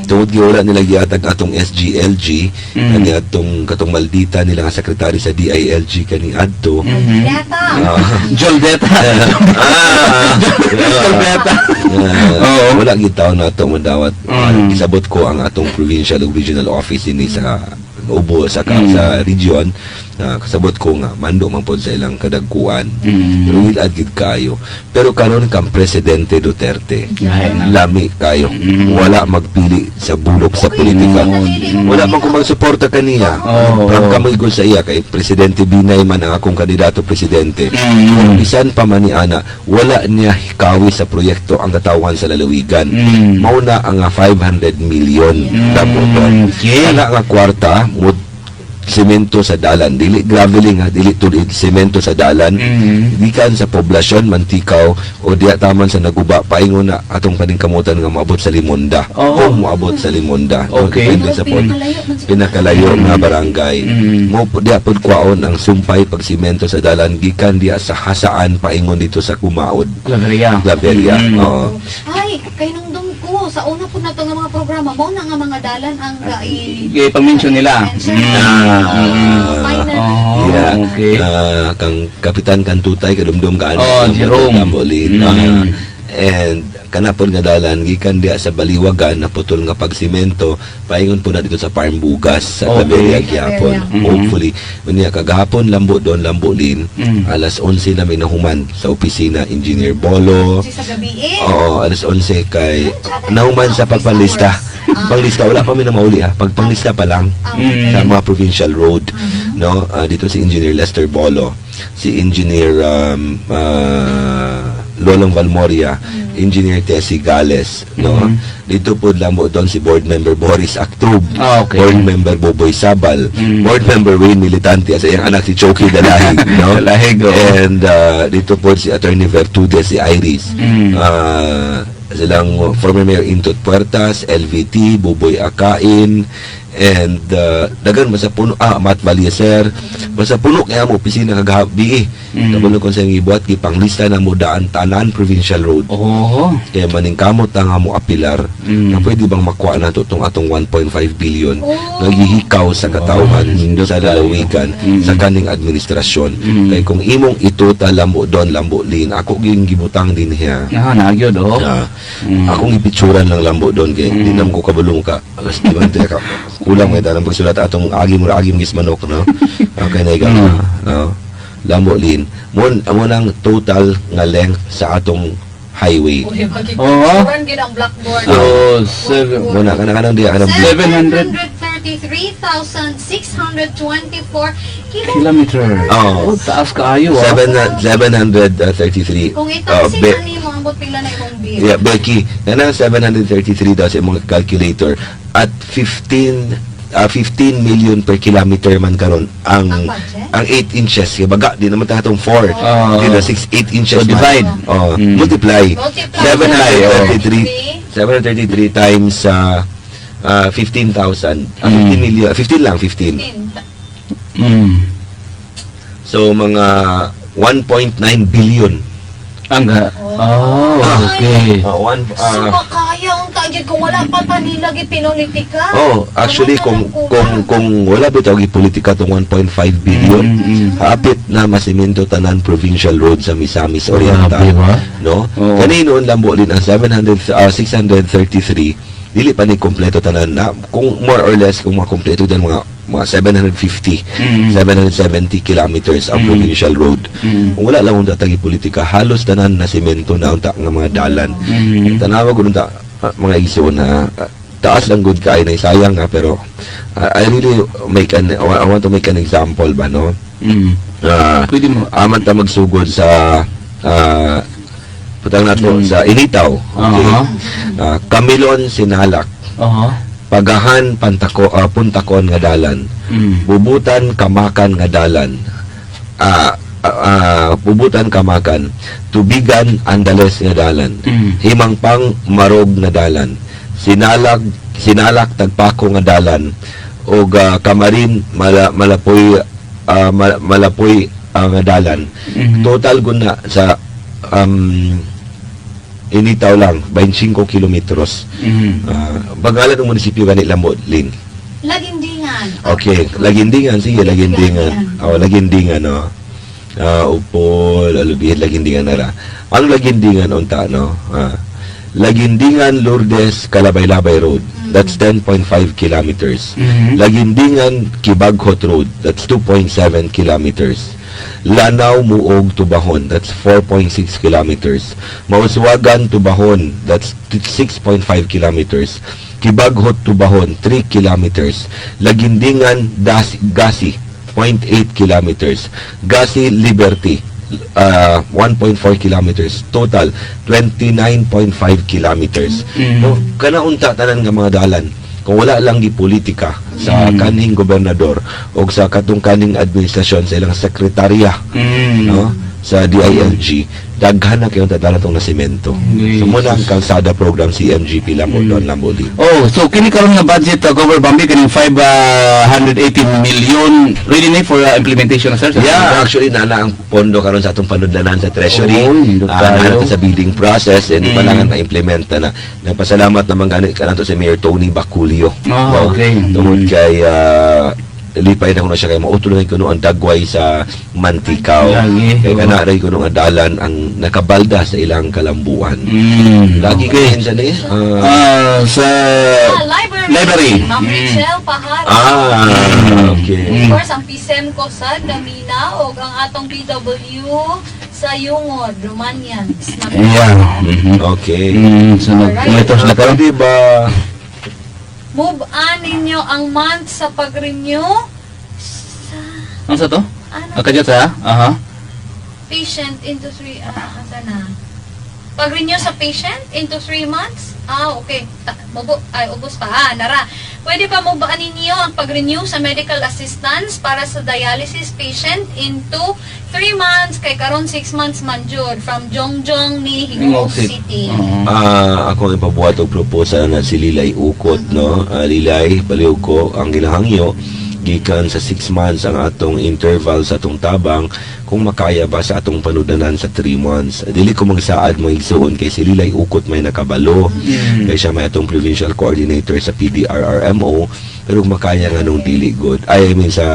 Tungod giwala nila giatag atong SGLG, kani atong katong maldita nila nga sekretary sa DILG kani adto. Yata. Ah. Joldeta. Ah. Joldeta. Ah, wala gid taon na ato mandawat. Gisabot ko ang atong provincial ug regional office ini sa ubo sa sa region. Ah, kasabot ko nga mando man pod sa ilang kadagkuan. Pero wilad gid kayo. Pero karon kang Presidente Duterte. Ay, na. Lami kayo. Wala magpili sa bulok sa politika. Wala man ko magsuporta kaniya. Prangka mo igol sa iya kay Presidente Binay man ang akong kandidato presidente. Pero bisan pa man ni ana, wala niya hikawi sa proyekto ang katawan sa lalawigan. Mao na ang 500 million mm. Kana nga kwarta mo semento sa dalan, dili graveling ha, dili tulid, semento sa dalan gikan sa poblasyon Mantikaw o diya taman sa naguba paingon na atong paningkamutan nga moabot sa Limonda. Kung moabot sa Limonda. No, depende sa pod Pinakalayo man sa- pinakalayo nga barangay. Mo diya pod kwaon ang sumpay pag simento sa dalan gikan diya sa Hasaan paingon dito sa Kumaod. Claveria. Claveria. Oo. Ay, kay nung ko sa una po na to nga mga programa mo na nga mga dalan ang gai Ipag-mention nila. Mention. Final. Oh, okay. Ah, kang Kapitan Kantutay kadumdum ka ano. Oh, Jerome. Tambolin. Ah, and kanapon nga dalan gikan diya sa Baliwagan na putol nga pagsimento paingon po na dito sa Parmbugas sa Claveria gyapon. Hopefully unya kagahapon, Lambo Don, Lambo Lin, alas 11 na may nahuman sa opisina Engineer Bolo. Sa gabi eh. Oo, alas 11 kay nahuman sa pagpanlista. Panglista wala pa mi na mauli ha. Pagpanglista pa lang sa mga provincial road, no? Ah, dito si Engineer Lester Bolo, si Engineer Lolong Valmoria, Engineer Tessie Gales, no? Dito po, Lambo Don, si board member Boris Actub, board member Boboy Sabal, board member Wayne Militante, as iyang anak si Choki Dalahig, no? Dalahig, oo. And dito po si Attorney Vertudes, si Iris. Silang former Mayor Intot Puertas, LVT, Buboy Akain, and dagan basta puno, Matt Valieser, basta puno kaya mo opisina kagabi eh. Kabalo kung sa ibuhat gipanglista na mo daan tanan provincial road. Kaya maningkamot ang amo apilar na pwede bang makuha na to tong atong 1.5 billion nga gihikaw sa katawhan sa lalawigan sa kaning administrasyon. Kay kung imong itotal, Lambo Don, Lambo Lin, ako ging gibutang din hiya. Ah, nagyod oh. Ah, akong ipicturan lang, Lambo Don, kay di naman ko kabulong ka. Alas di ba ka kulang may dalang pagsulat atong agi mo agi gis manok, no? Okay na ikaw, no? Lambo Lin mo amo nang total nga length sa atong highway. Oo. Gid ang blackboard. So, seven, Mo na kana kanang diya kanang 700 733,624 kilometer. Oo. Oh, taas kaayo ah. 733. Kung itasin na nimo ambot pila na imong bill. Yeah, Becky, kanang 733 daw sa imong calculator at 15 million per kilometer man karon ang Ang budget? ang 8 inches kay baga di naman ta atong 4, di na 6, 8 inches So, man. divide. Oh, multiply. Multiply. 733 733 times 15,000, 15 million, 15 lang, 15. 15. So mga 1.9 billion. Ang ga. Oh, okay. One, So makaya ang tagid kung wala pa ta nila gipinolitika. Oh, actually kung wala bitaw gipolitika tong 1.5 billion, hapit na masimento tanan provincial road sa Misamis Oriental. Grabe ba? No? Oo. Kanino Lambo Lin ang 700 633 dili pa ni kompleto tanan na kung more or less kung makompleto dan mga 750, 770 kilometers ang provincial road. Kung wala lang unta tagi politika, halos tanan na semento na unta nga mga dalan. Tanawa gud unta mga igsoon na taas lang gud kay na sayang nga pero I really make an I want to make an example ba, no? Pwede mo. Aman ta magsugod sa putang nato sa Initaw. Okay. Kamilon, Sinalak. Pagahan, Pantako, Puntakon nga dalan. Bubutan, Kamakan nga dalan. Bubutan, Kamakan. Tubigan, Andales nga dalan. Himangpang, Marog nga dalan. Sinalak Sinalak, Tagpako nga dalan ug Kamarin, Malapoy, Malapoy nga dalan. Total guna sa Initaw lang 25 kilometros. Pangalan ng munisipyo gani, Lambo, Lin? Lagindingan. Okay, Lagindingan, sige, Lagindingan. Oh, Lagindingan, no. Upol, Alubihin, Lagindingan na ra. Ang Lagindingan unta, no? Lagindingan, Lourdes, Kalabay-Labay Road. That's 10.5 kilometers. Lagindingan, Kibaghot Road. That's 2.7 kilometers. Lanao, Muog, Tubahon. That's 4.6 kilometers. Mauswagan, Tubahon. That's 6.5 kilometers. Kibaghot, Tubahon, 3 kilometers. Lagindingan, Gasi, 0.8 kilometers. Gasi, Liberty, 1.4 kilometers. Total, 29.5 kilometers. No, kana unta tanan nga mga dalan. Kung wala lang gipolitika sa kanhing gobernador o sa katong kaning administrasyon sa ilang sekretarya, no, sa DILG, daghan na kayong tadalan tong nasimento. So muna ang kalsada program CMGP Lambo Don Lamboli. Oh, so kini karon nga budget Governor Bambi, kaning 580 million, ready na for implementation na, sir? Yeah, actually nana ang pondo karon sa atong panudlanan sa treasury. Oh, nindot tayo. Naa sa bidding process and pa lang ma-implement na. Nagpasalamat naman gani kanato si Mayor Tony Baculio. No? Tungod kay lipay na kuno siya kay mautulungan kuno ang dagway sa Manticao. Lagi, Kay oo. kana ray kuno nga dalan ang nakabalda sa ilang kalambuan. Lagi kay sa ni Sa Library. Library. Ma'am Rachel Pahara. Of course, ang PSEM ko sa Damina o ang atong PW sa Yungod, Romanians. Yeah. Okay. So nag Alright. ito sila karon. Pwede ba Move on ninyo ang month sa pag-renew sa Ang sa to? ano, Akadya sa? Aha. patient into 3, asa na? Pag-renew sa patient into 3 months? Okay. Mubo, ay, ubos pa. Nara. Pwede pa mo ba ninyo ang pag-renew sa medical assistance para sa dialysis patient into 3 months kay karon 6 months man jud, from Jongjong ni Hingog City. Oo. Ako ang ipabuhat og proposal na si Lilay Ukot, no? Lilay, baliw ko ang gilahangyo gikan sa 6 months ang atong interval sa atong tabang, kung makaya ba sa atong panudanan sa 3 months. Dili ko magsaad, mga igsuon, kay si Lilay Ukot may nakabalo kay siya may atong provincial coordinator sa PDRRMO, pero kung makaya nga nung dili good, ay, I mean sa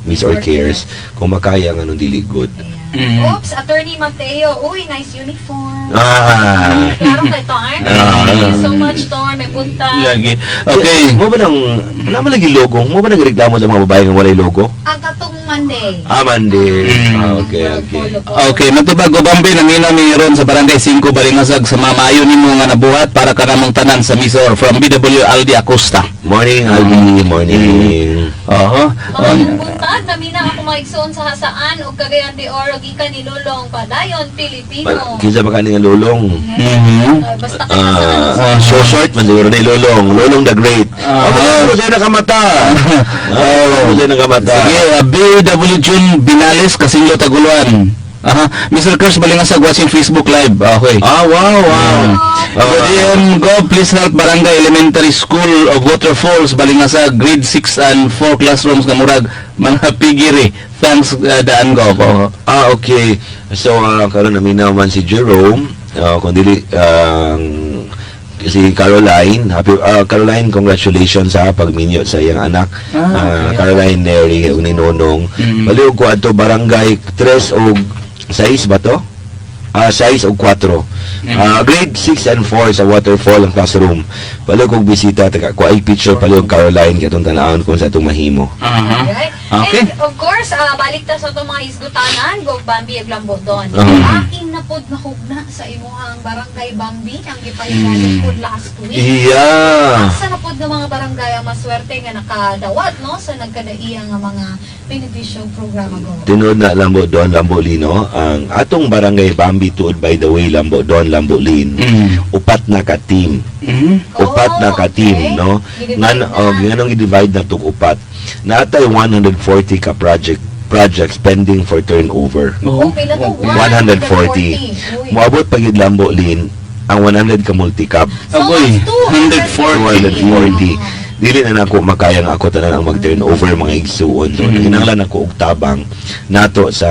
MisOr Cares, kung makaya nga nung dili good. Ayan. Oops, Attorney Mateo. Uy, nice uniform. Klaro kay Torn. Thank you so much, Torn. May punta. Lagi. Okay. Mo ba nang wala man lagi logo? Mo ba nagreklamo sa mga babae nga walay logo? Ang katong Monday. Monday. Okay. Okay, matubag o Bambi, nangina mi ron sa Barangay 5 Balingasag sa mamayo nimo nga nabuhat para kanamong tanan sa Misor, from BW Aldi Acosta. Morning, Aldi. Morning. Oho. Mga buntag, namina ako maigsoon sa Hasaan ug Cagayan de Oro gikan ni Lulong Padayon, Pilipino. Kinsa ba kani nga Lulong? Basta kay Hasaan. So short man siguro ni Lulong. Lulong the Great. Oh, siya nakamata. Oh, siya nakamata. Sige, BW June Binales, Kasinglo, Taguluan. Aha. Mr. Kers Balingasag watching Facebook Live. Okay. Ah, wow. Good AM, go please help Barangay Elementary School of Waterfalls, Balingasag, grade 6 and 4 classrooms nga murag mga pigiri. Thanks, daan go. Oo. Okay. So, karon naminaw man si Jerome. Kung dili, si Caroline, happy Caroline, congratulations sa pagminyo sa iyang anak. Caroline Neri ug ni Nonong. Baliw ko adto barangay 3 og 6 ba to? 6 og 4. Grade 6 and 4 sa Waterfall ang classroom. Baliw kog bisita taga ko ay picture baliw Caroline kay atong tan-awon kung sa atong mahimo. Alright. Okay. And of course, balik ta sa itong mga isgutanan, Go Bambi ug Lambo Don. Aking na pod mahugna sa imuhang barangay, Bambi, ang gipahigayon pod last week. Asa na pod nga mga barangay ang maswerte nga nakadawat, no, sa nagkadaiya nga mga benepisyo programa go? Tinuod na, Lambo Don, Lambo Lino, ang atong barangay Bambi tuod, by the way, Lambo Don, Lambo Lin, upat na ka team. Upat na ka team, no? Gi-divide Ngan na. oh, nganong gi-divide na tug upat? Natay 140 ka projects pending for turnover. Oh, pila to? 140. 140. Uy. Moabot pa gyud, Lambo Lin, ang 100 ka multicab. So, Agoy, mas 140. 240. Dili na nako makaya nga ako tanan ang mag-turnover, mga igsuon. So, kinahanglan ako og tabang nato sa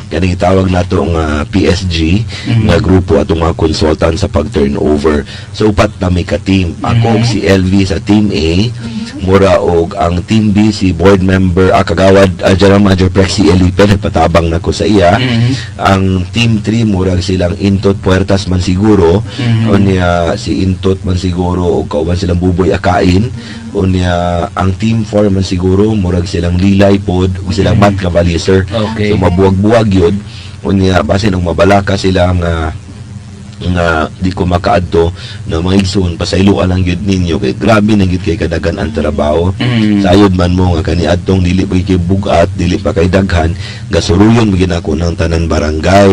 kaning tawag nato nga PSG nga grupo, atong mga consultant sa pag-turnover. So upat na may ka team. Ako og si LV sa team A, mura og ang team B si board member, kagawad, general manager Prexy Elipe, nagpatabang nako sa iya. Ang team 3 murag silang Intot Puertas man siguro. Unya si Intot man siguro og kauban silang Buboy Akain. Unya ang team 4 man siguro murag silang Lilay pod ug silang Matt Cavalier. So mabuwag-buwag yun. Unya basin og mabalaka sila nga nga di ko makaadto na, mga igsoon, pasayloan lang gyud ninyo kay grabe na gyud kay kadagan ang trabaho. Sayod man mo nga kaniadtong dili pa kay bugat, dili pa kay daghan, gasuruyon mo gyud ako ng tanan barangay.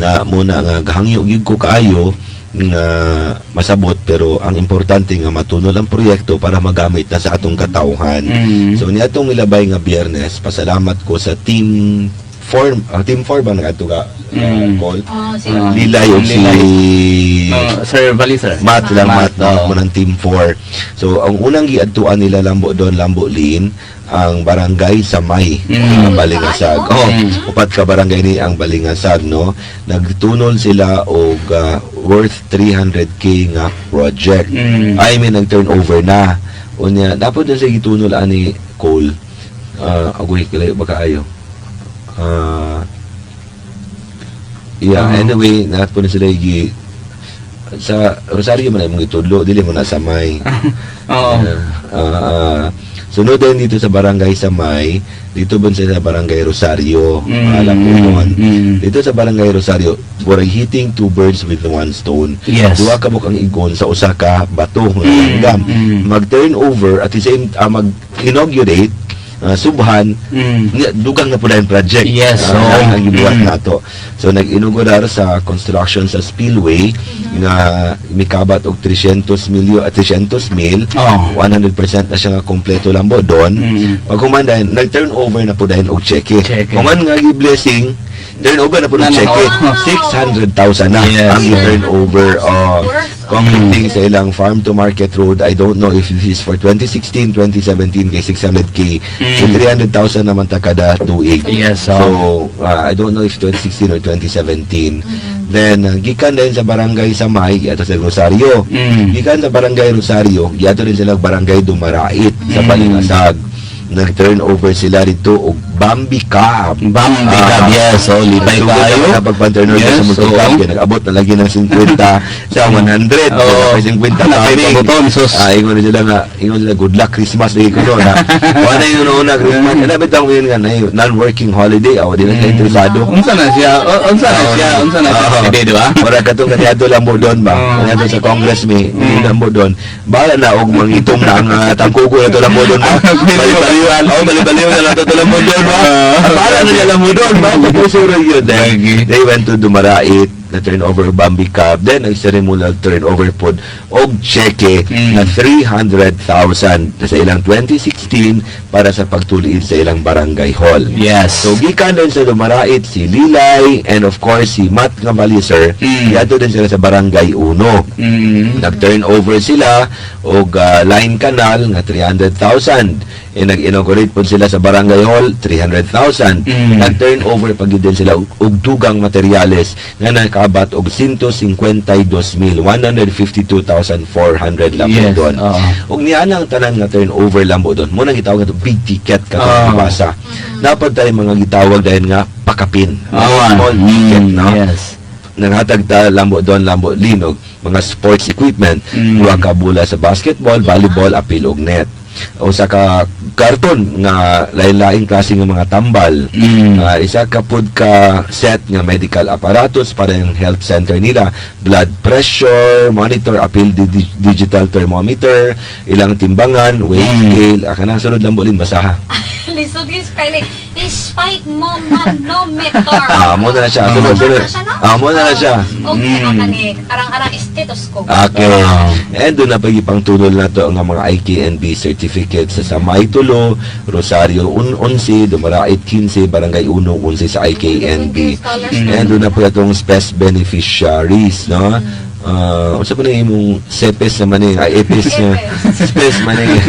Na mo na nga gahangyo gyud ko kaayo nga masabot, pero ang importante nga matunol ang proyekto para magamit na sa atong katawhan. So niadtong milabay nga Biyernes, pasalamat ko sa team 4, team 4 ba ngadto ka call? Oh, si Lilay og si Lilay. No, Sir Valiser. Matt lang, Matt, Matt, oo. mo ng team 4. So ang unang giadtuan nila, Lambo Don, Lambo Lin, ang barangay Samay, Balingasag. Ay, Oh, upat ka barangay ni ang Balingasag, no. Nagtunol sila og worth 300K nga project. I mean, nag-turnover na. Unya, dapat na sa gitunol ani coal. Agoy kalayo ba kaayo? Yeah, anyway, naat po na sila gi sa Rosario man ay mong gitudlo, dili mo na sa may. Sunod din dito sa barangay Samay, dito ba sa barangay Rosario, alam ko doon. Dito sa barangay Rosario, we're hitting two birds with one stone. Duha ka ang igon sa usa ka bato nga langgam. Mag-turn over at the same mag-inaugurate, subhan, dugang na po na yung project. Ang gibuhat nato. So nag-inaugurar sa construction sa spillway nga mikabat og 300 milyo at 300 mil. 100% na siya nga kompleto lang mo doon. Pag human dahil, nag-turnover na po dahil og cheque. Cheque. Human nga gi-blessing, turnover na po ng Na, na, cheque. oh. 600,000 na ang turnover. Oh, concreting sa ilang farm to market road. I don't know if this is for 2016, 2017 kay 600K. So 300,000 naman ta kada tuig. So, I don't know if 2016 or 2017. Then, gikan din sa barangay Samay, giadto sa Rosario. Gikan sa barangay Rosario, giadto din sila barangay Dumarait sa Balingasag. Nag-turnover sila rito og Bambi Cab. Bambi Cab, yes. Oh, libay Sugod kayo. na pagpan-turnover sa multicab, kaya nag-abot na lagi ng 50 sa 100. Oo. May 50 Nakay kami. pabuton, sus. Ah, ingon na sila nga, ingon sila, "Good luck Christmas lagi ko no na." Wala yung una Christmas. Kaya bitaw yun nga, na non-working holiday, aw, di na sila interesado. Unsa na siya? Unsa na siya? Unsa na siya? Hindi, di ba? Wala ka itong kaniadto lang mo doon ba? Oo. Kaniadto sa Congress may lang mo doon. Bahala na og mangitom na ang tangkugo na to lang mo doon ba? Balibaliwan. Oo, balibaliwan na lang to lang mo doon ba? Bahala na niya lang mo doon ba? Pagpusuro yun. Then, Lagi. they went to Dumarait, na turnover Bambi Cab, then ang ceremonial turnover pod og cheque na 300,000 sa ilang 2016 para sa pagtuliid sa ilang barangay hall. So gikan din sa Dumarait si Lilay and of course si Matt Ngabaliser, giadto din sila sa Barangay Uno. Nag-turnover sila og line canal nga 300,000. E nag-inaugurate po sila sa Barangay Hall, 300,000. Nag-turnover pa gyud din sila og dugang materyales nga nakabat og 152,000, 152,400 lambo doon. Og niya ang tanan nga turnover lambo doon. Mo nang gitawag nga to big ticket ka basa. Napad tayo mga gitawag dahil nga pakapin. Small ticket, no? Nanghatag ta, Lambo Don, Lambo Linog, mga sports equipment, duha ka bula sa basketball, volleyball, apil og net. Usa ka karton nga lain-laing klase nga mga tambal. Isa ka pud ka set nga medical apparatus para yung health center nila, blood pressure monitor, apil digital thermometer, ilang timbangan, weight scale, kanang sunod lang bulin basaha. Lisod yung spelling. Sphygmomanometer. Ah, mo na na siya. Sunod, sunod. Tama siya, no? Ah, mo na na siya. Okay, kani arang-arang stethoscope. Okay. Ah. And doon na pag tunol na to ang mga IKNB certificates sa Samay Tulo, Rosario 11, Dumarait 15, Barangay 1, 11 sa IKNB. And doon na po itong best beneficiaries, no? Unsa pa na imong CEPES naman eh, ay EPES na. SPES man eh.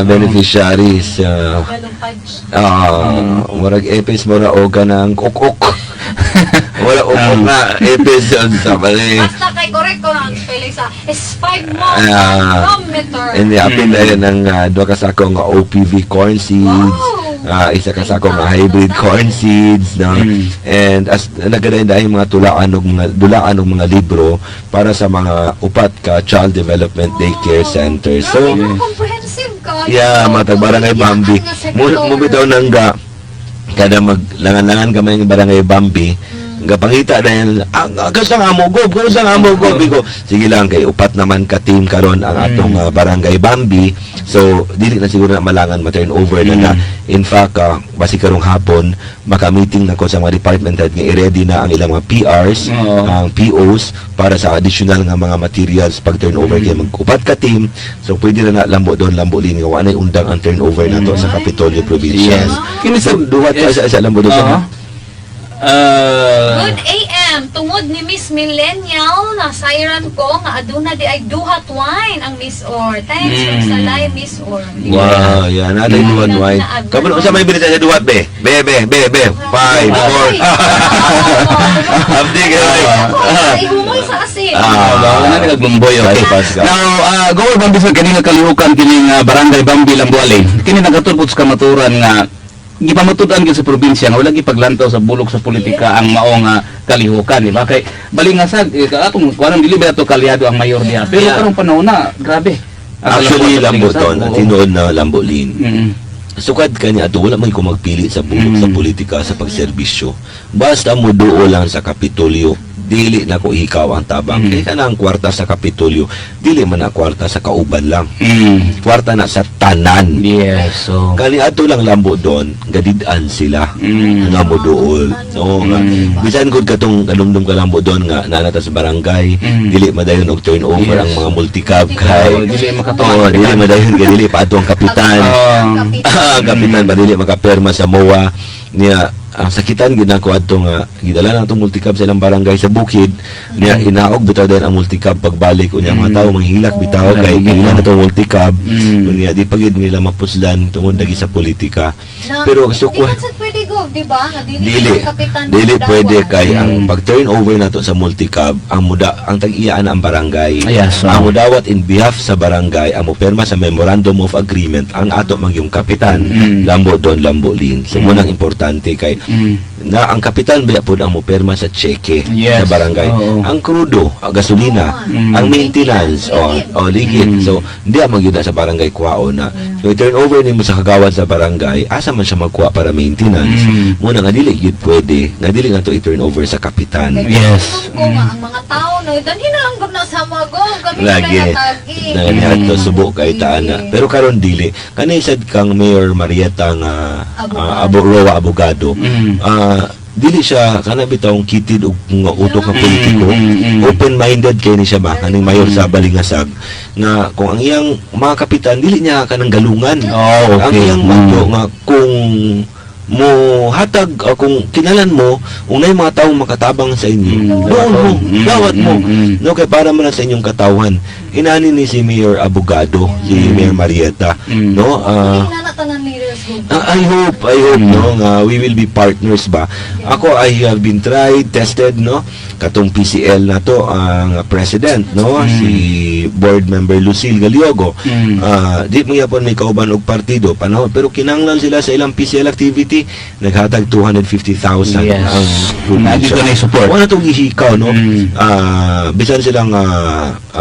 Beneficiaries. Murag EPES mo na o kanang ok-ok. Wala ok-ok na EPES sa bali. Basta kay correct ko ang spelling sa sphygmomanometer. Hindi, apil na yun ang duha ka sako nga OPV corn seeds, isa ka sako nga hybrid corn seeds, no? And as nagadayon mga tulaan og mga dulaan og mga libro para sa mga upat ka child development daycare center. So, Grabe, no, comprehensive ka. yeah, matag barangay Bambi. Mo bitaw nang ga kada maglangan-langan kami ng barangay Bambi, ga pangita dahil ah, kasa nga mo gob, kasa nga mo gob. Ko, sige lang kay upat naman ka team karon ang atong barangay Bambi. So dili na siguro na malangan ma-turn over na na. In fact, basi karong hapon maka-meeting na ko sa mga department head nga i-ready na ang ilang mga PRs, ang POs para sa additional nga mga materials pag turnover kay mag-upat ka team. So pwede na na lambo doon lambo lin nga wa nay undang ang turnover nato sa Kapitolyo Provincial. Yes. Kini sa Duhat pa sa isa lambo doon. Oo. Good AM. Tungod ni Miss Millennial, nasayran ko nga aduna di ay duhat wine ang Miss Or. Thanks for salay, Miss Or. Wow, yan. Natay duhat wine. Kamu unsa may binita sa duhat be? Be be be be. Five, four. Abdi kayo. Ay, humoy sa asin. Ah, Ah, na nagmumboy, okay. Pass ka. Now, go Bambi sa kini nga kalihukan kining barangay Bambi Lambuali. Kini nagatulpot sa kamaturan nga gipamatud-an gyud sa probinsya nga wala gipaglantaw sa bulok sa politika ang maong kalihukan, di ba? Kay balingasag eh, atong kuan dili ba ato kalyado ang mayor diha. Pero karong panahon na, grabe. Ang Actually, kalambuan sa lambo balingasag, ton. Ang oo. tinuod na lambo lin. Sukad kani ato wala man ko magpili sa bulok sa politika sa pagserbisyo. Basta mo duo lang sa Kapitolyo, dili na ko ikaw ang tabang. Kay kanang kwarta sa Kapitolyo, dili man ang kwarta sa kauban lang. Kwarta na sa tanan. Yes, so Kani ato lang lambo doon, gadid-an sila. Nga mo duol. Oo nga. Bisan gud katong kadumdum ka lambo doon nga nanata sa barangay, dili madayon og turnover ang mga multicab kay. Oo, dili makatuon. Oo, dili madayon kay dili pa ato ang kapitan. Ah, kapitan ba dili makaperma sa MOA niya. Ang sakitan gid nako adto nga gidala lang atong multicab sa ilang barangay sa bukid niya, inaog bitaw din ang multicab pagbalik unya mga tawo manghilak bitaw kay gila na tong multicab. Unya di pa gid nila mapuslan tungod lagi sa politika, pero so, so di man sad pwede go, di ba? Nga dili dili ang kapitan dili magdawat. pwede kay ang pag turnover nato sa multicab, ang muda ang tag-iyaan ang barangay, Yes. ang mudawat in behalf sa barangay, ang moperma sa memorandum of agreement ang ato magyung kapitan, lambo don lambo lin. So mo nang importante kay na ang kapitan ba pod ang moperma sa cheque sa barangay, ang krudo, ang gasolina, ang maintenance o o ligid. So hindi ang magyud sa barangay kuwaon na. So i-turn over nimo sa kagawad sa barangay, asa man siya magkuha para maintenance? Muna nga dili gyud pwede nga dili nga to i-turn over sa kapitan. Kay ko nga ang mga tao no, danhin na lang gud na sa mga go, kami Lagi. na natagi. Na niadto subo kay taan na. Pero karon dili kanay sad kang Mayor Marieta nga Abogado. abo Roa abogado. Dili siya kana bitawng kitid og nga utok nga politiko. Open-minded kay ni siya ba kaning mayor sa Balingasag nga kung ang iyang mga kapitan dili niya kanang galungan. Oh, Ang iyang motto nga kung mo hatag o kung kinalan mo unay mga tawo makatabang sa inyo, doon mo dawat mo, no, kay para man lang sa inyong katawan. Inani ni si Mayor Abogado, si Mayor Marieta, no. Hindi na tanan leaders go. I hope no nga we will be partners ba. Ako, I have been tried, tested, no. Katong PCL na to ang president, no, si board member Lucille Galiogo. Di mo yapon may kauban og partido panahon, pero kinanglan sila sa ilang PCL activity, naghatag 250,000 ang Na dito na support. Wala tong gihikaw, no. Bisan silang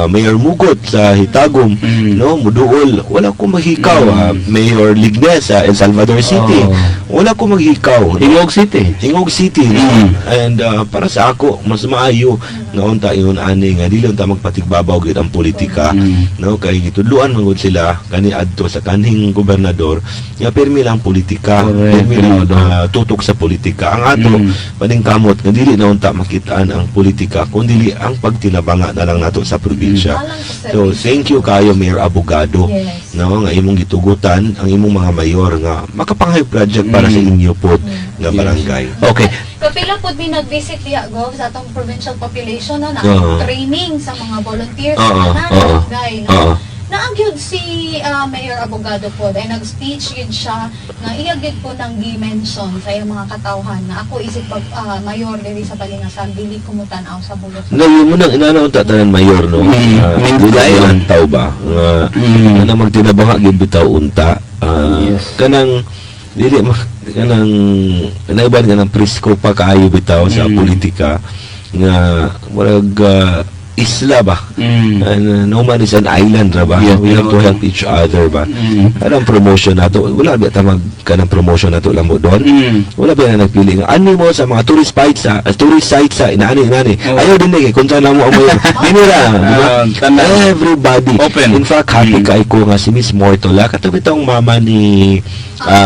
Mayor Mugo Musugot sa Hitagum, no, muduol, wala ko maghikaw. Mayor Lignes sa El Salvador City, wala ko maghikaw, no? Gingoog City. Gingoog City, no? And para sa ako, mas maayo nga unta ingon ani nga dili unta magpatigbabaw gyud ang politika, no, kay gitudloan man gud sila kani adto sa kanhing gobernador nga pirmi lang politika, pirmi lang tutok sa politika. Ang ato paningkamot nga dili na unta makitaan ang politika kun dili ang pagtinabanga na lang nato sa probinsya. Alang sa So thank you kayo, Mayor Abogado, no, nga imong gitugutan ang imong mga mayor nga makapanghay project para sa inyo pod nga barangay. Okay. Kapila pod mi nag-visit diha, Gov, sa atong provincial population, no, na training sa mga volunteers sa tanan barangay, no. Naa gyud si Mayor Abogado po ay nag-speech gyud siya nga iya gyud po nang gi-mention sa iyang mga katawhan na ako isip pag mayor diri sa Balingasag, dili ko motan-aw sa bulos. Ngayon mo nang inana unta tanan mayor, no. Dili Dayon. lantaw ba nga kanang magtinabanga gyud bitaw unta. Kanang dili ma kanang naiban kanang presko pa kaayo bitaw sa politika nga murag isla ba. And no man is an island ra ba. We have to help each other ba. Kanang promotion nato, wala ba ta mag kanang promotion nato lang mo doon. Wala ba na nagpili nga ano mo sa mga tourist sites sa inaani inaani. Ayaw din eh kung saan mo ang mayor. Dinira, di ba? Ah, tanan. Everybody. Open. In fact, happy kay ko nga si Miss Mortola, kato bitong mama ni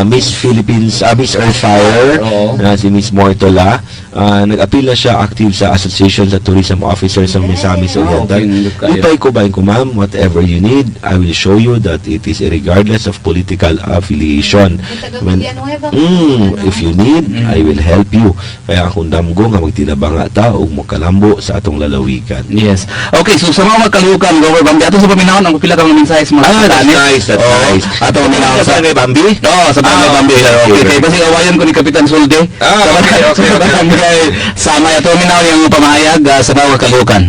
Miss Philippines, Miss Earth Fire, na si Miss Mortola, nag-appeal na siya, active sa Association sa Tourism Officers ng Misamis Oriental. Okay, kayo. Lipay ko ba ko, ma'am, whatever you need, I will show you that it is regardless of political affiliation. Taga Villanueva. If you need, I will help you. Kaya akong damgo nga magtinabanga ta ug mokalambo sa atong lalawigan. Yes. Okay, so sa mga kalihukan, Gover Bambi, ato sa paminahon ang pila ka mga mensahe sa mga Ah, that's kapitanes. nice, that's nice. Ato paminahon Sa sa Barangay Bambi? Oo, sa Barangay Bambi. Okay. Okay, kay basi awayon ko ni Kapitan Sulde. Ah, Sa okay. Sa Barangay Samay, ato paminahon yung pamahayag sa mga kalihukan.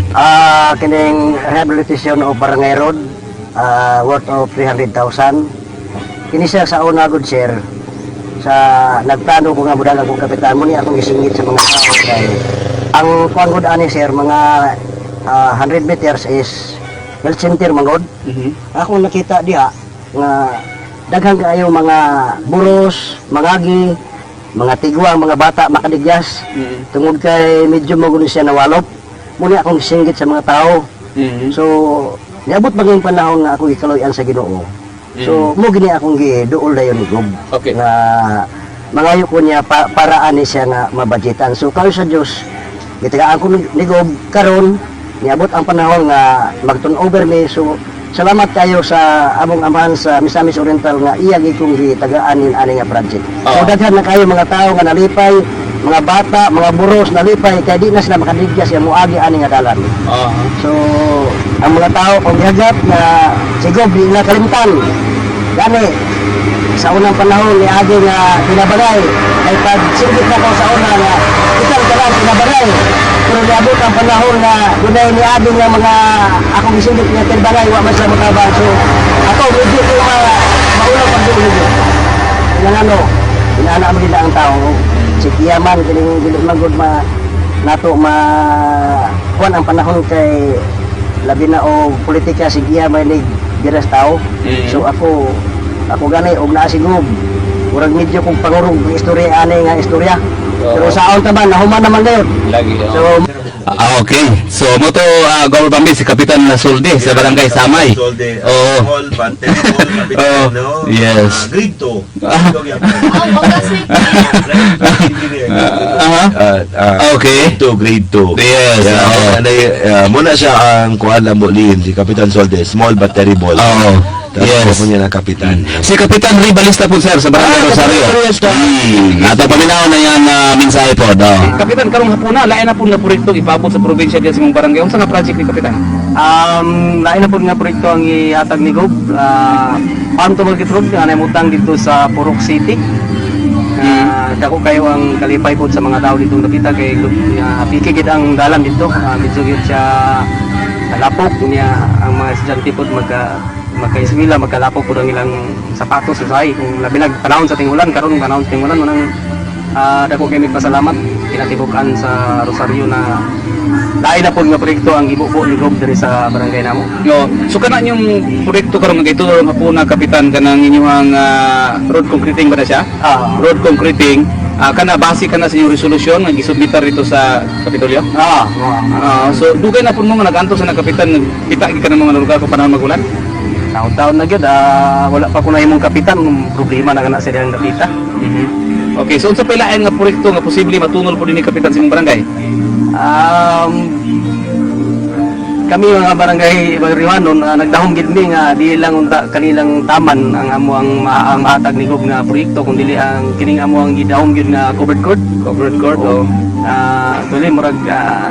Kining rehabilitation o barangay road, worth of 300,000. Kini siya sa una good, sir. Sa nagplano ko nga mudalag kong kapitan mo ni akong isingit sa mga tao kay ang kuan gud ani, sir, mga 100 meters is health center man gud. Ako nakita diha nga daghan kaayo mga buros, mangagi, mga tigwang, mga bata makadigyas. Tungod kay medyo magulo siya nawalop. Muni akong singgit sa mga tao. So, niabot ba ngayong panahon nga ako gikaluy-an sa Ginoo. So, mo gini akong giduol dayon ni Gob. Nga mangayo ko niya paraan ni siya nga mabudgetan. So, kayo sa Dios, gitagaan ko ni Gob karon niabot ang panahon nga mag-turn over mi. So, salamat kayo sa among amahan sa Misamis Oriental nga iya gid kong gitagaan nin ani nga project. So, daghan na kayo mga tao nga nalipay, mga bata, mga buros nalipay kay di na sila makadigya siya moagi ani nga dalan. So, ang mga tao kung gihagap na si Gob di na kalimtan. Gani, sa unang panahon ni Agi nga tinabangay, kay pag singgit na ko sa una nga itang tanan tinabangay. Pero niabot ang panahon nga dunay ni Agi nga mga akong gisinggit nga tinabangay, wa man sila motabang. So, ako medyo ko maunang pagdulo. Nga ano, inaana mo nila ang tao. Si Kiyaman, kining dili man gud ma nato ma kuan ang panahon kay labi na og politika si Giya may nig biras tao. So ako gani og naa si Gob. Murag medyo kong pangurog ng istorya ani nga istorya. Pero sa ta ba nahuman naman gayon. Lagi. So Ah, okay. So mo to, Gover Bambi, si Kapitan Sulde sa Barangay Samay. Solde, Oo. small but terrible, kapitan, Oo. no? Yes. Grade 2. Oh, kasi Okay. Grade 2, grade 2. Yes, Yeah, oo. anay, muna siya ang kuan lang mo si Kapitan Solde, small but terrible. Oo. Tapos ako niya na kapitan. Si Kapitan Ribalista po, sir, sa Barangay Kapitan Rosario. Ribalista. Ato paminaw na yan mensahe po. No. Kapitan, karong hapuna, lain na po nga proyekto ipaabot sa probinsya diyan sa imong barangay. Unsa nga project ni Kapitan? Lain na po nga proyekto ang ihatag ni Gob. Farm to Market Road nga namutang dito sa Purok City. Dako kayo ang kalipay po sa mga tao dito nakita kay piki gid ang dalan dito. Medyo gid siya kalapok niya ang mga estudyante po magka-eskwela, magkalapok po ang ilang sapatos usahay kung labi nag panahon sa tingulan. Karon panahon sa tingulan, manang dako kay pasalamat. kinatibuk-an sa Rosario na lain na po nga proyekto ang gibubo ni Gob diri sa barangay namo. No, so kana inyong proyekto karon nga gitudlo hapuna, kapitan, kanang inyong road concreting ba na siya? Ah. Road concreting, kana base kana sa inyong resolusyon nga gisubmitar dito sa Kapitolyo. Ah. So dugay na pud mo nga nag-antos sa na, kapitan, pita gid ka ng mga lugar kung panahon magulan. Taon-taon na gyud, wala pa ko na imong kapitan, problema na kana sa diyang dapita. Okay, so unsa pa ilain nga proyekto nga posible matunol po dinhi, kapitan, sa imong barangay? Kami mga barangay Barriwanon, nagdahom gid mi nga di lang unta kanilang taman ang amo ang mahatag ni Gob nga proyekto kun dili ang kining amo ang gidahom gyud nga covered court. Covered court, oh. Tuloy murag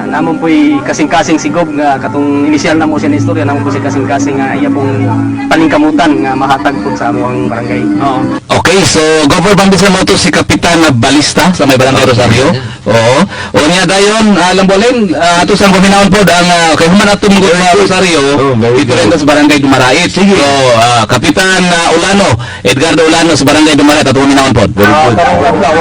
namon po'y kasing-kasing si Gob nga katong inisyal na mo siya na istorya, namon po si kasing-kasing nga iya pong paningkamutan nga mahatag pud sa amo ang barangay. Oo. Okay, so Governor Bambi sa moto si Kapitan Balista sa may barangay Rosario. Oo. O niya dayon, Lambolin, ato sang paminawon pod ang kay human atong Governor Rosario, Oh, very dito rin good. sa barangay Dumarait. Sige. So, Kapitan Ulano, Edgardo Ulano sa barangay Dumarait ato paminawon pod. Very good. Karong adlaw,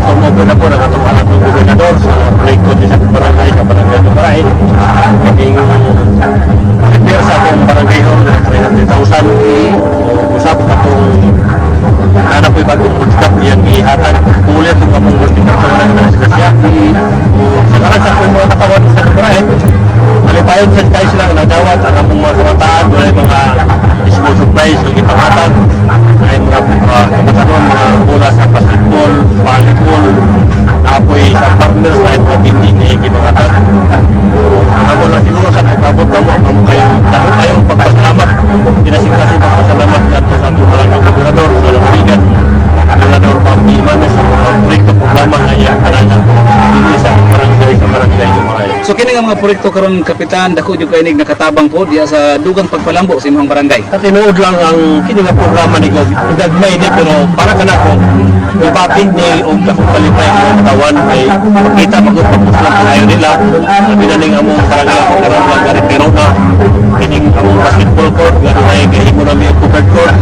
tumubo na po ng atong anak ng gobernador sa proyekto di sa barangay sa barangay Dumarait. Naging repair sa atong barangay hall ng 300,000. O usap atong hanap po'y bagong bootstrap iyang ihatag. Kulit ang among bootstrap sa mga disgrasya. Sa karan sa akong mga katawan sa Dumarait, malipayon sa tayo sila nga nadawat ang among mga kabataan, wala mga school supplies ang ipangatag, ay mga kabataan, mga bola sa basketball, volleyball, apoy sa partners na ito, hindi ni gipangatag. Ako lang siguro sa pagkabot na mo, ang kayo, dako kayong pagpasalamat, dinasing-kasing pagpasalamat na sa atong barangay gobernador, sa Lalawigan, Gobernador Bambi Imanes, sa mga proyekto programa nga iyang kananan, dili sa barangay Dumarait. So kini nga mga proyekto karon, kapitan, dako jud kay nig nakatabang po diha sa dugang pagpalambo sa imong barangay. Sa tinuod lang ang kini nga programa ni Gob, gagmay ni pero para kanako ipapin ni og dakong kalipay ang katawan kay makita magud pagpuslan kaayo nila, labi na ning among barangay karon lang gari pero na kining among basketball court nga dunay gahimo nami og covered court,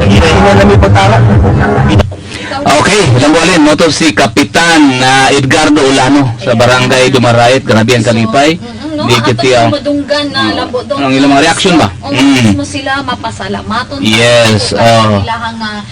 naghinahina nami pagtara. Okay, Lambolin, moto si Kapitan Edgardo Ulano sa barangay Dumarait. Grabe ang kalipay. No, Di ato kiti yung ang madunggan na lambo doon. Ang ilang mga reaction ba? Oo, mismo sila mapasalamaton. Yes, oo. oo. Ilahang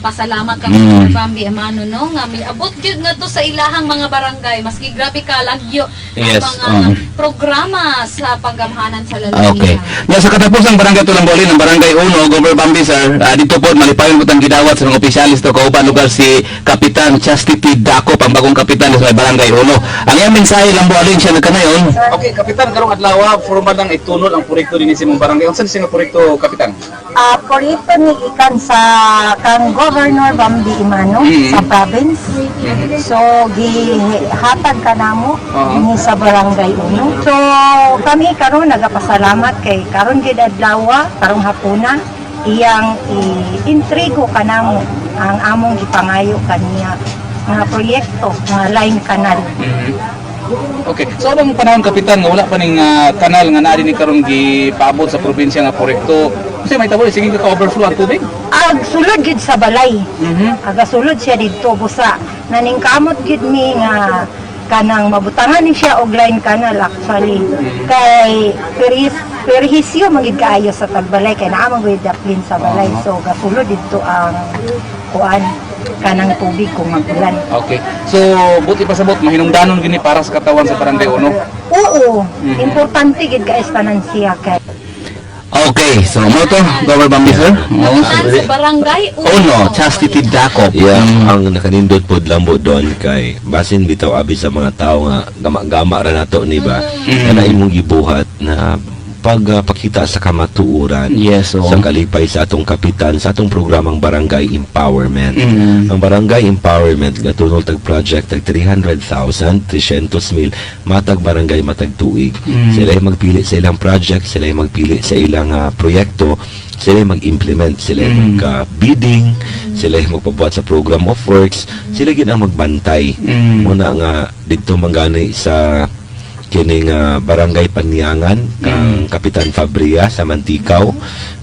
pasalamat kang Bambi Emano no nga miabot gyud nga to sa ilahang mga barangay maski grabe ka lagyo ang mga programa sa panggamhanan sa lalawigan. Okay. Na sa katapusang barangay Tulambolin, ang barangay 1, Governor Bambi sir, dito po malipayon po tang gidawat sa mga opisyalis to kauban lugar si Kapitan Chastity Daco, ang bagong kapitan sa may barangay 1. Ang iyang mensahe, Lambolin, siya nagkanayon. Okay, kapitan, karong adlaw formal lang itunol ang proyekto dinhi sa imong barangay. Unsa ni siya nga proyekto, kapitan? Proyekto ni ikan sa kang Governor Bambi Imano sa province. So gihatag kanamo ni sa barangay Uno. So kami karon nagapasalamat kay karon gid adlaw, karong hapuna iyang i-intrigo kanamo ang among gipangayo kaniya nga proyekto nga line canal. Okay. So anong panahon, kapitan, nga wala pa ning kanal nga naa dinhi karon gipaabot sa probinsya nga proyekto? Kasi may tabo sige ka overflow ang tubig. Ag sulod gid sa balay. Aga sulod siya didto busa. Naningkamot gid mi nga kanang mabutangan ni siya og line canal actually. Kay peris perhisyo man gid kaayo sa tagbalay kay naa man gud daplin sa balay. So gasulod didto ang kuan kanang tubig kung magulan. Okay. So buti pa sabot mahinungdanon gini para sa katawan sa barangay Uno. Oo, importante gid kaayo sa tanan siya kay Okay, so mo to, Governor Bambi sir. Oo. Kapitan sa barangay Uno. Uno, Chastity Daco. Yeah, ang nakanindot pod lambo doon kay basin bitaw abi sa mga tao nga gama-gama ra nato ni ba. Kana imong gibuhat na pagpakita sa kamatuoran Yes, oo. sa kalipay sa atong kapitan sa atong programang Barangay Empowerment. Ang Barangay Empowerment gatunol tag project tag 300,000, 300 mil matag barangay matag tuig. Sila ay magpili sa ilang project, sila ay magpili sa ilang proyekto, sila ay mag-implement, sila ay magka-bidding, sila ay magpabuhat sa program of works, sila gid ang magbantay. Muna nga didto manggani sa kining barangay Panyangan kang Kapitan Fabria sa Mantikaw,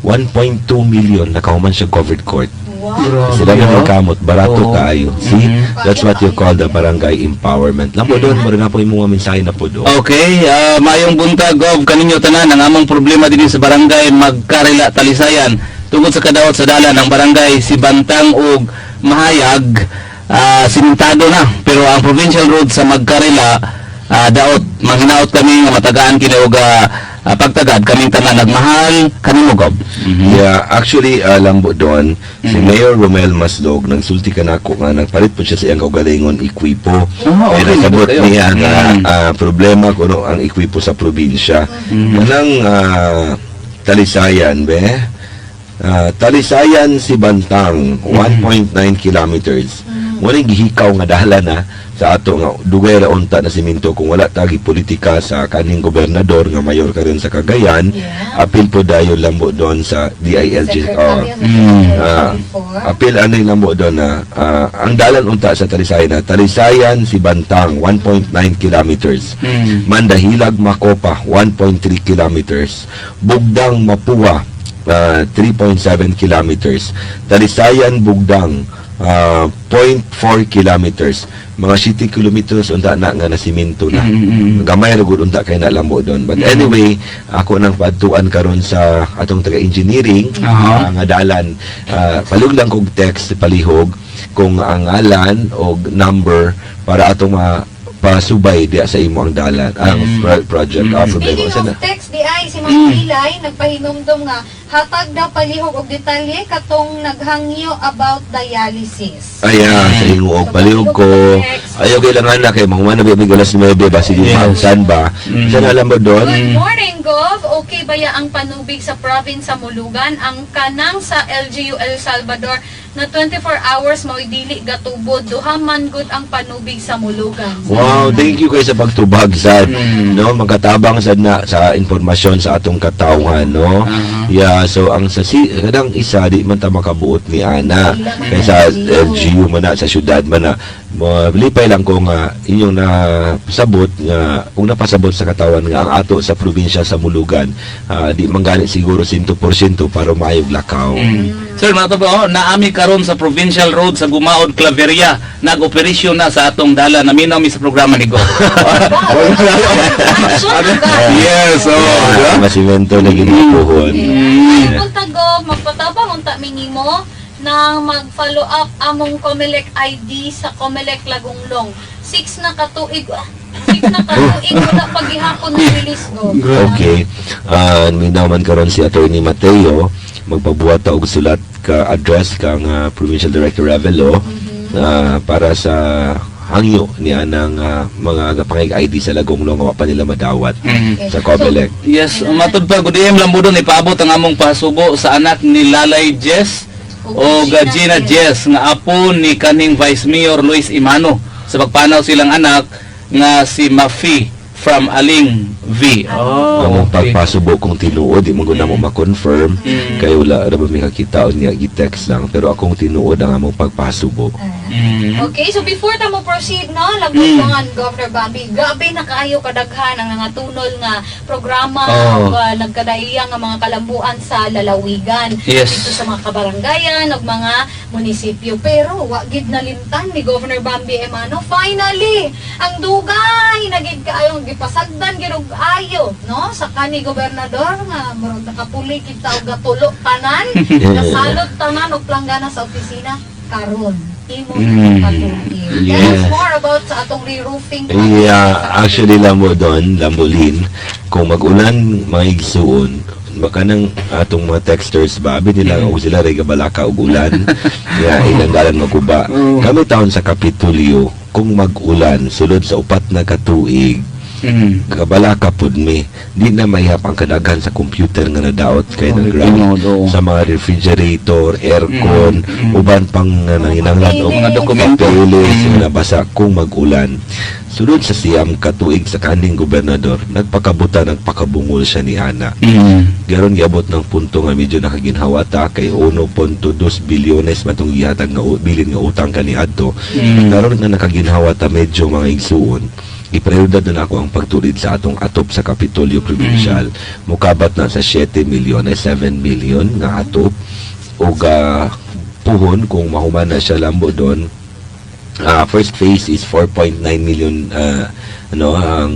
1.2 million nakahuman siya covered court. Wow. Sila na may kamot, barato kaayo. See? That's what you call the barangay empowerment. Lambo doon, mo rin na po yung mga mensahe na po doon. Okay, maayong buntag, Gov, kaninyo tanan ang among problema dinhi sa barangay Magkarila, Talisayan, tungod sa kadaot sa dalan ang barangay Sibantang ug Mahayag, simentado na, pero ang provincial road sa Magkarila daot. Manghinaot kami nga matagaan kini og pagtagad kaming tanan, nagmahal kanimo, Gov. Yeah, actually, lambo doon, si Mayor Romel Maslog, nagsulti ka nako nga nagpalit po siya sa iyang kaugalingon ekwipo. Ah, eh, okay, nasabot kayo. niya nga problema kuno ang ekwipo sa probinsya. Kanang Talisayan, be? Talisayan Sibantang, 1.9 kilometers. Wala gihikaw nga dalan na sa ato nga dugay ra unta na simento kung wala tagi politika sa kaning gobernador nga mayor karon sa Cagayan. Apil po dayon, lambo doon, sa DILG. Oh. Secretary Apil ano yung lambo doon na ang dalan unta sa Talisayan na Talisayan Sibantang, 1.9 kilometers. Mandahilag Makopa, 1.3 kilometers. Bugdang Mapua, 3.7 kilometers. Talisayan Bugdang, 0.4 kilometers. Mga 7 kilometers unta na nga nasiminto na. Gamay ra gud unta kay na, lambo doon. But anyway, ako nang padtuan karon sa atong taga-engineering nga dalan. Palihog lang kog text palihog kung ang ngalan og number para atong ma pasubay diya sa imo ang dalan ang project problema. Speaking Sa na? of text, di ay si Ma'am Pilay nagpahinumdum nga hatag daw palihog og detalye katong naghangyo about dialysis. Ay, sa ingo og palihog ko. Ayaw kailangan na kay mahuman na ba alas 9 ba, sige, maamsan ba. Sa alam mo doon? Good morning, Gov. Okay ba ya ang panubig sa province sa Mulugan? Ang kanang sa LGU El Salvador na 24 hours mao'y dili gatubod. Duha man gud ang panubig sa Mulugan. Wow, thank you kay sa pagtubag sad. No, magkatabang sad na sa impormasyon sa atong katawhan, no. Yeah, so ang sa si kadang isa di man ta makabuot ni ana. Kay sa LGU man na, sa syudad man na. Lipay lang ko nga inyong nasabot nga kung napasabot sa katawan nga ang ato sa probinsya sa Mulugan, di man gani siguro 100% para maayog lakaw. Sir, mga to, oh, naami karon sa provincial road sa Gumaod, Claveria. Nag-operasyon na sa atong dala. Naminaw mi sa programa ni Go. Action agad. Yes, oh. Yeah, masimento na ginapuhon. Ay, punta Gov, magpatabang unta minimo nang mag-follow up among Comelec ID sa Comelec Lagonglong. 6 na katuig wala paghihapon na release, Gov. Okay. Minaw man karon si Attorney Mateo, magpabuhat ta og sulat ka address kang Provincial Director Ravelo para sa hangyo ni anang mga pangig ID sa Lagonglong nga wa pa nila madawat sa Comelec. Yes, matod pa good AM Lambudon, ipaabot ang among pasubo sa anak ni Lalay Jess o Gina Jess nga apo ni kaning Vice Mayor Luis Imano sa pagpanaw silang anak nga si Mafi from Aling V. Oh, Among okay. pagpasubo kung tinuod, di man gud namo ma-confirm kay wala ra ba mi kakita niya, gi-text lang, pero akong tinuod ang among pagpasubo. Okay, so before ta mo proceed, no, Lambudon, Governor Bambi, grabe na kaayo kadaghan ang nga tunol nga programa ug nagkadaiya nga mga kalambuan sa lalawigan. Dito sa mga kabaranggayan ug mga munisipyo. Pero wa gid nalimtan ni Governor Bambi Emano. Finally, ang dugay na gid kaayo gipasagdan gid og ayo, no, sa kani gobernador nga murag nakapuli kita og gatulo tanan, nasalot tanan og planggana sa opisina karon imo patuloy. Tell us more about sa atong re-roofing project. Yeah, actually lambo doon, lambolin, kung mag-ulan mga igsuon, baka nang atong mga texters ba, abi nila og sila ray gabalaka og ulan. Yeah, ilang dalan maguba. Kami taon sa Kapitolyo, kung mag-ulan sulod sa 4 na katuig, kabalaka pud mi. Di na mahihap ang kadaghan sa computer nga nadaot kay ng ground. Tinuod, oo. Sa mga refrigerator, aircon, uban pang nanginanglan og Mga dokumento. papeles nga nabasa kung mag-ulan. Sulod sa 9 katuig sa kaning gobernador, nagpakabuta, nagpakabungol siya ni ana. Garon giabot ng punto nga medyo nakaginhawa ta kay 1.2 bilyones matong gihatag nga bilin nga utang kaniadto. Karon nga nakaginhawa ta medyo, mga igsuon, iprioridad na nako ang pagtulid sa atong atop sa Kapitolyo Provincial. Mukabat na sa 7 milyon, 7 million nga atop ug Puhon kung mahuman na siya, Lambo Don. First phase is 4.9 million, ano ang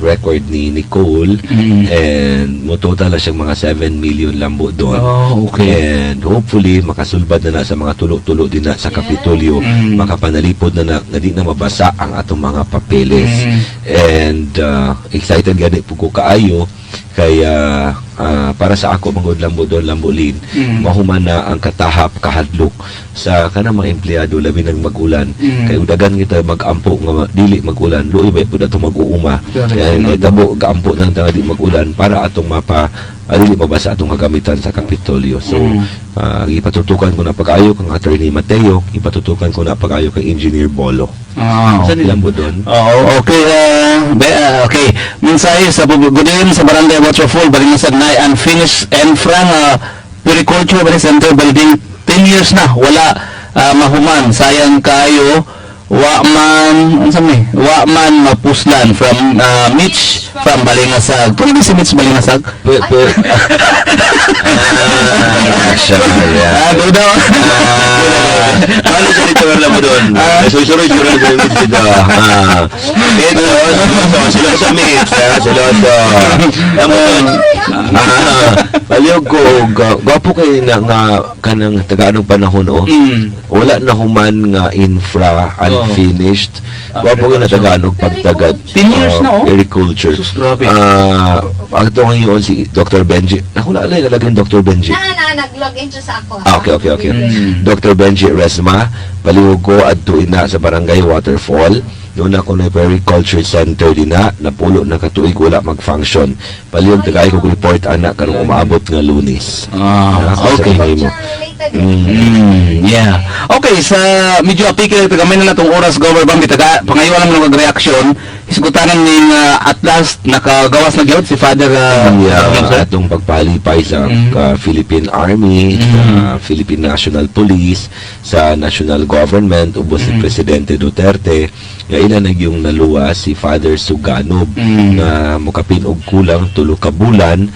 record ni Nicole, and mo total na siyang mga 7 million, Lambo Don. Oh, okay. And hopefully makasulbad na na sa mga tulo-tulo din na sa Kapitolyo, makapanalipod na na nga di na mabasa ang atong mga papeles. And excited gani po ko kaayo kay para sa ako manggod, Lambo Don, Lambo Lin, mahuman na ang katahap kahadlok sa kanang mga empleyado, labi nang mag-ulan, kay udagan kita mag-ampo nga dili mag-ulan, luoy ba pud atong mag-uuma. Kaya kay tabo gaampo nang nga di mag-ulan para atong mapa dili mabasa atong kagamitan sa Kapitolyo. So ipatutukan ko na pag-ayo kang Attorney Mateo, ipatutukan ko na pag-ayo kang Engineer Bolo. Ah, Sa Lambo Don. Oo, okay. Okay. Mensahe sa good evening sa Barangay Waterfall, Balingasag na unfinished infra nga Puericulture ba ni Center building, 10 years na wala mahuman, sayang kayo, wa man unsa may wa man mapuslan, from Mitch from Balingasag. Pwede ba si Mitch Balingasag? Ah, siya, yeah. Ah, duda. Ah, ano siya dito, Lambo Don? Susuroy, suroy, suroy dito. Ah. Ito, sila sa Mitch, sila sa Lambo Don. Ah, palihog ko, gwapo kay na nga kanang taga-anong panahon oh. Wala na human nga infra unfinished. Gwapo kay na taga-anong pagtagad. 10 years na, oh. Agriculture. Sus, grabe. Ah, ang ito ngayon si Dr. Benji. Naku, na nalagay Dr. Benji. Na, nag-login siya sa ako. Ah, okay. Dr. Benji Resma, palihog ko adto ina sa Barangay Waterfall. Doon ako na Puericulture Center din na, napulo na katuig wala mag-function. Palihog tagay ko report ana karong umaabot nga Lunes. Ah, okay. Sa mo. Related. Yeah. Okay, sa medyo apike ito kami na natong oras, Gover Bambi, taga pangayo lang ng reaksyon. Hisgutanan ning at last nakagawas na gyud si Father Yeah, atong pagpalipay sa Philippine Army, sa Philippine National Police, sa national government, ubos ni Presidente Duterte, nga ila nagyong naluwas si Father Suganob nga mokapin og kulang 3 ka bulan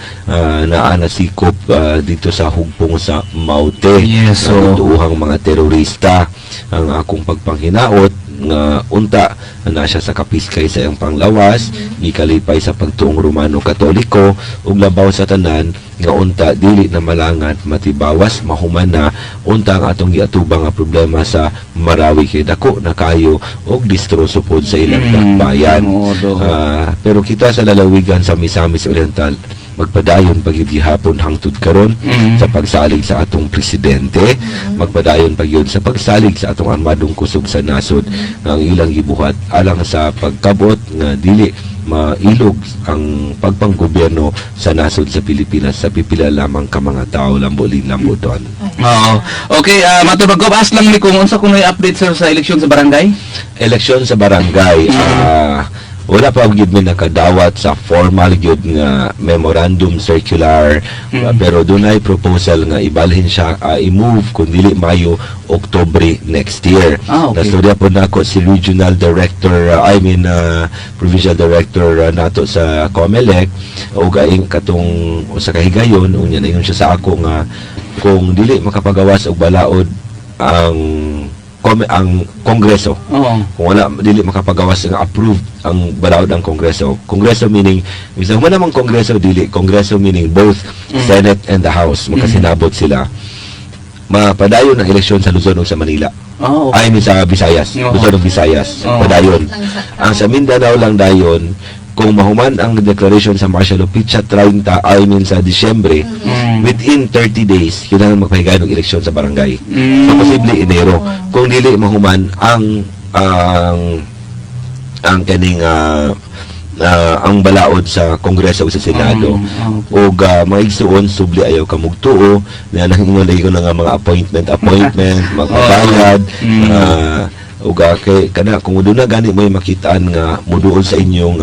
naa nasikop dito sa hugpong sa Maute. Yes, Nga so- duuhang mga terorista. Ang akong pagpanghinaot nga unta na siya sa kapiskay sa iyang panglawas, gikalipay sa pagtuong Romano Katoliko, ug labaw sa tanan nga unta dili na malangat matibawas, mahuman na unta ang atong giatubang nga problema sa Marawi kay dako na kayo og distroso pod sa ilang dakbayan. Oo, do. Ah, pero kita sa lalawigan sa Misamis Oriental magpadayon pagyud gihapon hangtod karon sa pagsalig sa atong presidente, magpadayon pagyud sa pagsalig sa atong armadong kusog sa nasod nga ang ilang gibuhat alang sa pagkabot nga dili mailog ang pagpanggobyerno sa nasod sa Pilipinas sa pipila lamang ka mga tao, Lambo Lin, Lambo Don. Oo. Okay, matubag ko, ask lang ni kung unsa kuno'y update, sir, sa eleksyon sa barangay? Eleksyon sa barangay, wala pa gyud mi nakadawat sa formal gyud nga memorandum circular, pero dunay proposal nga ibalhin siya, i-move kung dili Mayo, Oktubre next year. Ah, okay. Nastorya po nako si regional director, I mean provincial director nato sa COMELEC ug aing katong usa ka higayon unya na siya sa ako nga kung dili makapagawas og balaod ang ang Kongreso, kung wala dili makapagawas nga approved ang balaod ang Kongreso. Kongreso meaning bisan man namang Kongreso dili, Kongreso meaning both Senate and the House magkasinabot sila. Mapadayon ang eleksyon sa Luzon ug sa Manila. Oh, I mean sa Visayas, Luzon ug Visayas, padayon. Ang sa Mindanao lang dayon kung mahuman ang declaration sa martial law petsa 30, I mean sa Disyembre, within 30 days kinahanglan magpahigayon og eleksyon sa barangay. So posible Enero kung dili mahuman ang kaning ang balaod sa Kongreso o sa Senado. Ug mga igsuon, subli ayaw ka mugtuo na nangingon lagi ko na nga mga appointment appointment magpabayad, ug kay kana kung doon na gani mo makitaan nga muduol sa inyong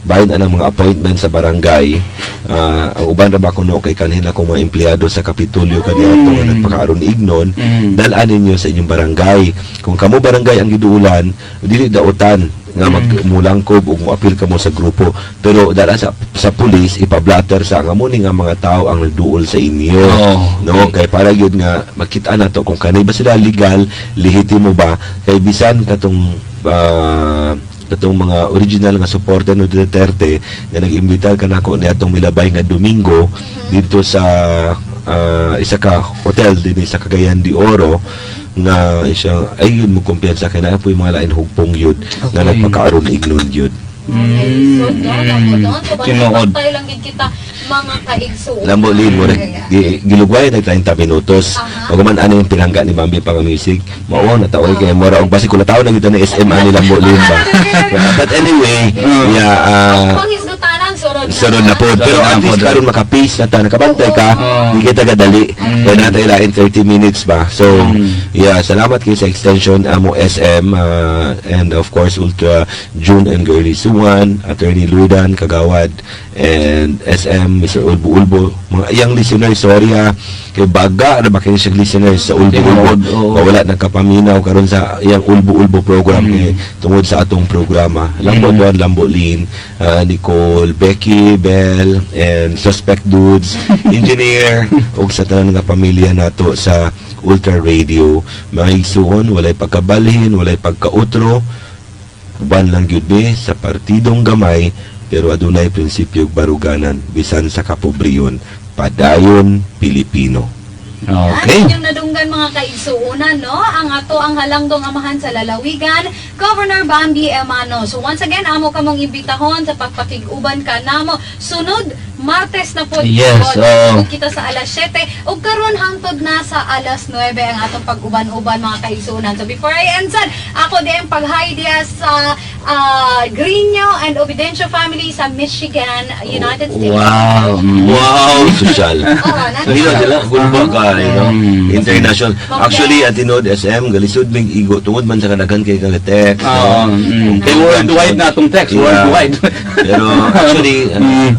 bahin anang mga appointment sa barangay, ang uban ra ba kuno kay kanhin akong mga empleyado sa Kapitolyo kaniadto nga nagpakaaron ignon, dal-an ninyo sa inyong barangay. Kung kamo barangay ang giduulan, dili dautan. Nga magmulangkob ug moapil kamo sa grupo, pero dala sa pulis ipablatter sa nga mo ni nga mga tao ang nagduol sa inyo, no? Kay para gyud nga makita nato kung kanay ba sila legal, lehitimo ba, kay bisan katong mga original nga suporta ni Duterte nga nag-imbitar kanako niadtong milabay nga Domingo dito sa isa ka hotel dinhi sa Cagayan de Oro, nga siya ay yun mo kumpiyansa kay naa po yung mga lain hugpong yun nga nagpakaaron ignon yun. So, no, Lambo Don. So, Tinuod. bantay lang gid kita, mga kaigsuonan. Lambo Lin mo gilugway nag 30 minutos. Pag man ano yung pinangga ni Bambi pang music, mao na taoy kay mora og basi kung nataw na gito na SM ani Lambo Lin ba. But anyway, yeah, Ang hisgutanan, sunod na. sunod na po. Pero Sunod na at least po. karon maka-pace na ta, nakabantay ka, di kita kadali. Kaya natin ilain 30 minutes ba. So, yeah, salamat kayo sa extension amo SM and of course Ultra June and Girlie Suwan, Attorney Ludan Kagawad and SM Mr. Ulbo Ulbo. Mga iyang listeners, sorry ha. Kay baga na ba kayo siyang listeners sa Ulbo Ulbo. Tinuod, oo. Wala nagkapaminaw karon sa iyang Ulbo Ulbo program kay tungod sa atong programa. Lambo Don, Lambo Lin, Nicole, Becky, Bell, and Suspect Dudes, Engineer, ug sa tanan nga pamilya nato sa Ultra Radio. Mga igsuon, walay pagkabalhin, walay pagkautro, uban lang gyud ni sa partidong gamay, pero adunay prinsipyo baruganan bisan sa kapobriyon. Padayon, Pilipino. Okay. At inyong nadunggan, mga kaigsuunan, no? Ang ato ang halangdong amahan sa lalawigan, Governor Bambi Emano. So once again, amo kamong imbitahon sa pagpakig-uban ka namo. Sunod, Martes na po. Yes, Sunod oo. kita sa alas 7. Ug karon hangtod na sa alas 9 ang atong pag-uban-uban, mga kaigsuunan. So before I end sad, ako di ang pag-hi diya sa Grino and Obidencio family sa Michigan, United States. Wow. Wow. Social. Oo, nandito. Hindi sila gulba ka, no? International. Actually, at tinod SM, galisod mig igo tungod man sa kadagan kay kang text, Oo. no? Kay worldwide na atong text, Yeah. worldwide. Pero actually,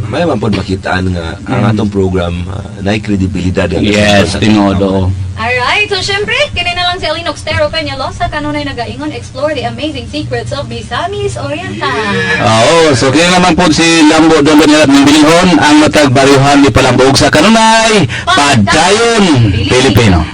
may man pod makitaan nga ang atong program naay kredibilidad nga Yes, tinuod, oo. Alright, so syempre, kini na lang si Aline Oxtero Peñalosa, kanunay nagaingon, explore the amazing secrets of Misamis Oriental. Oo, so kaya naman po si Lambo Don Don ng Bilihon, ang matag baryuhan ni Palambuog sa kanunay, Padayon, Pilipino.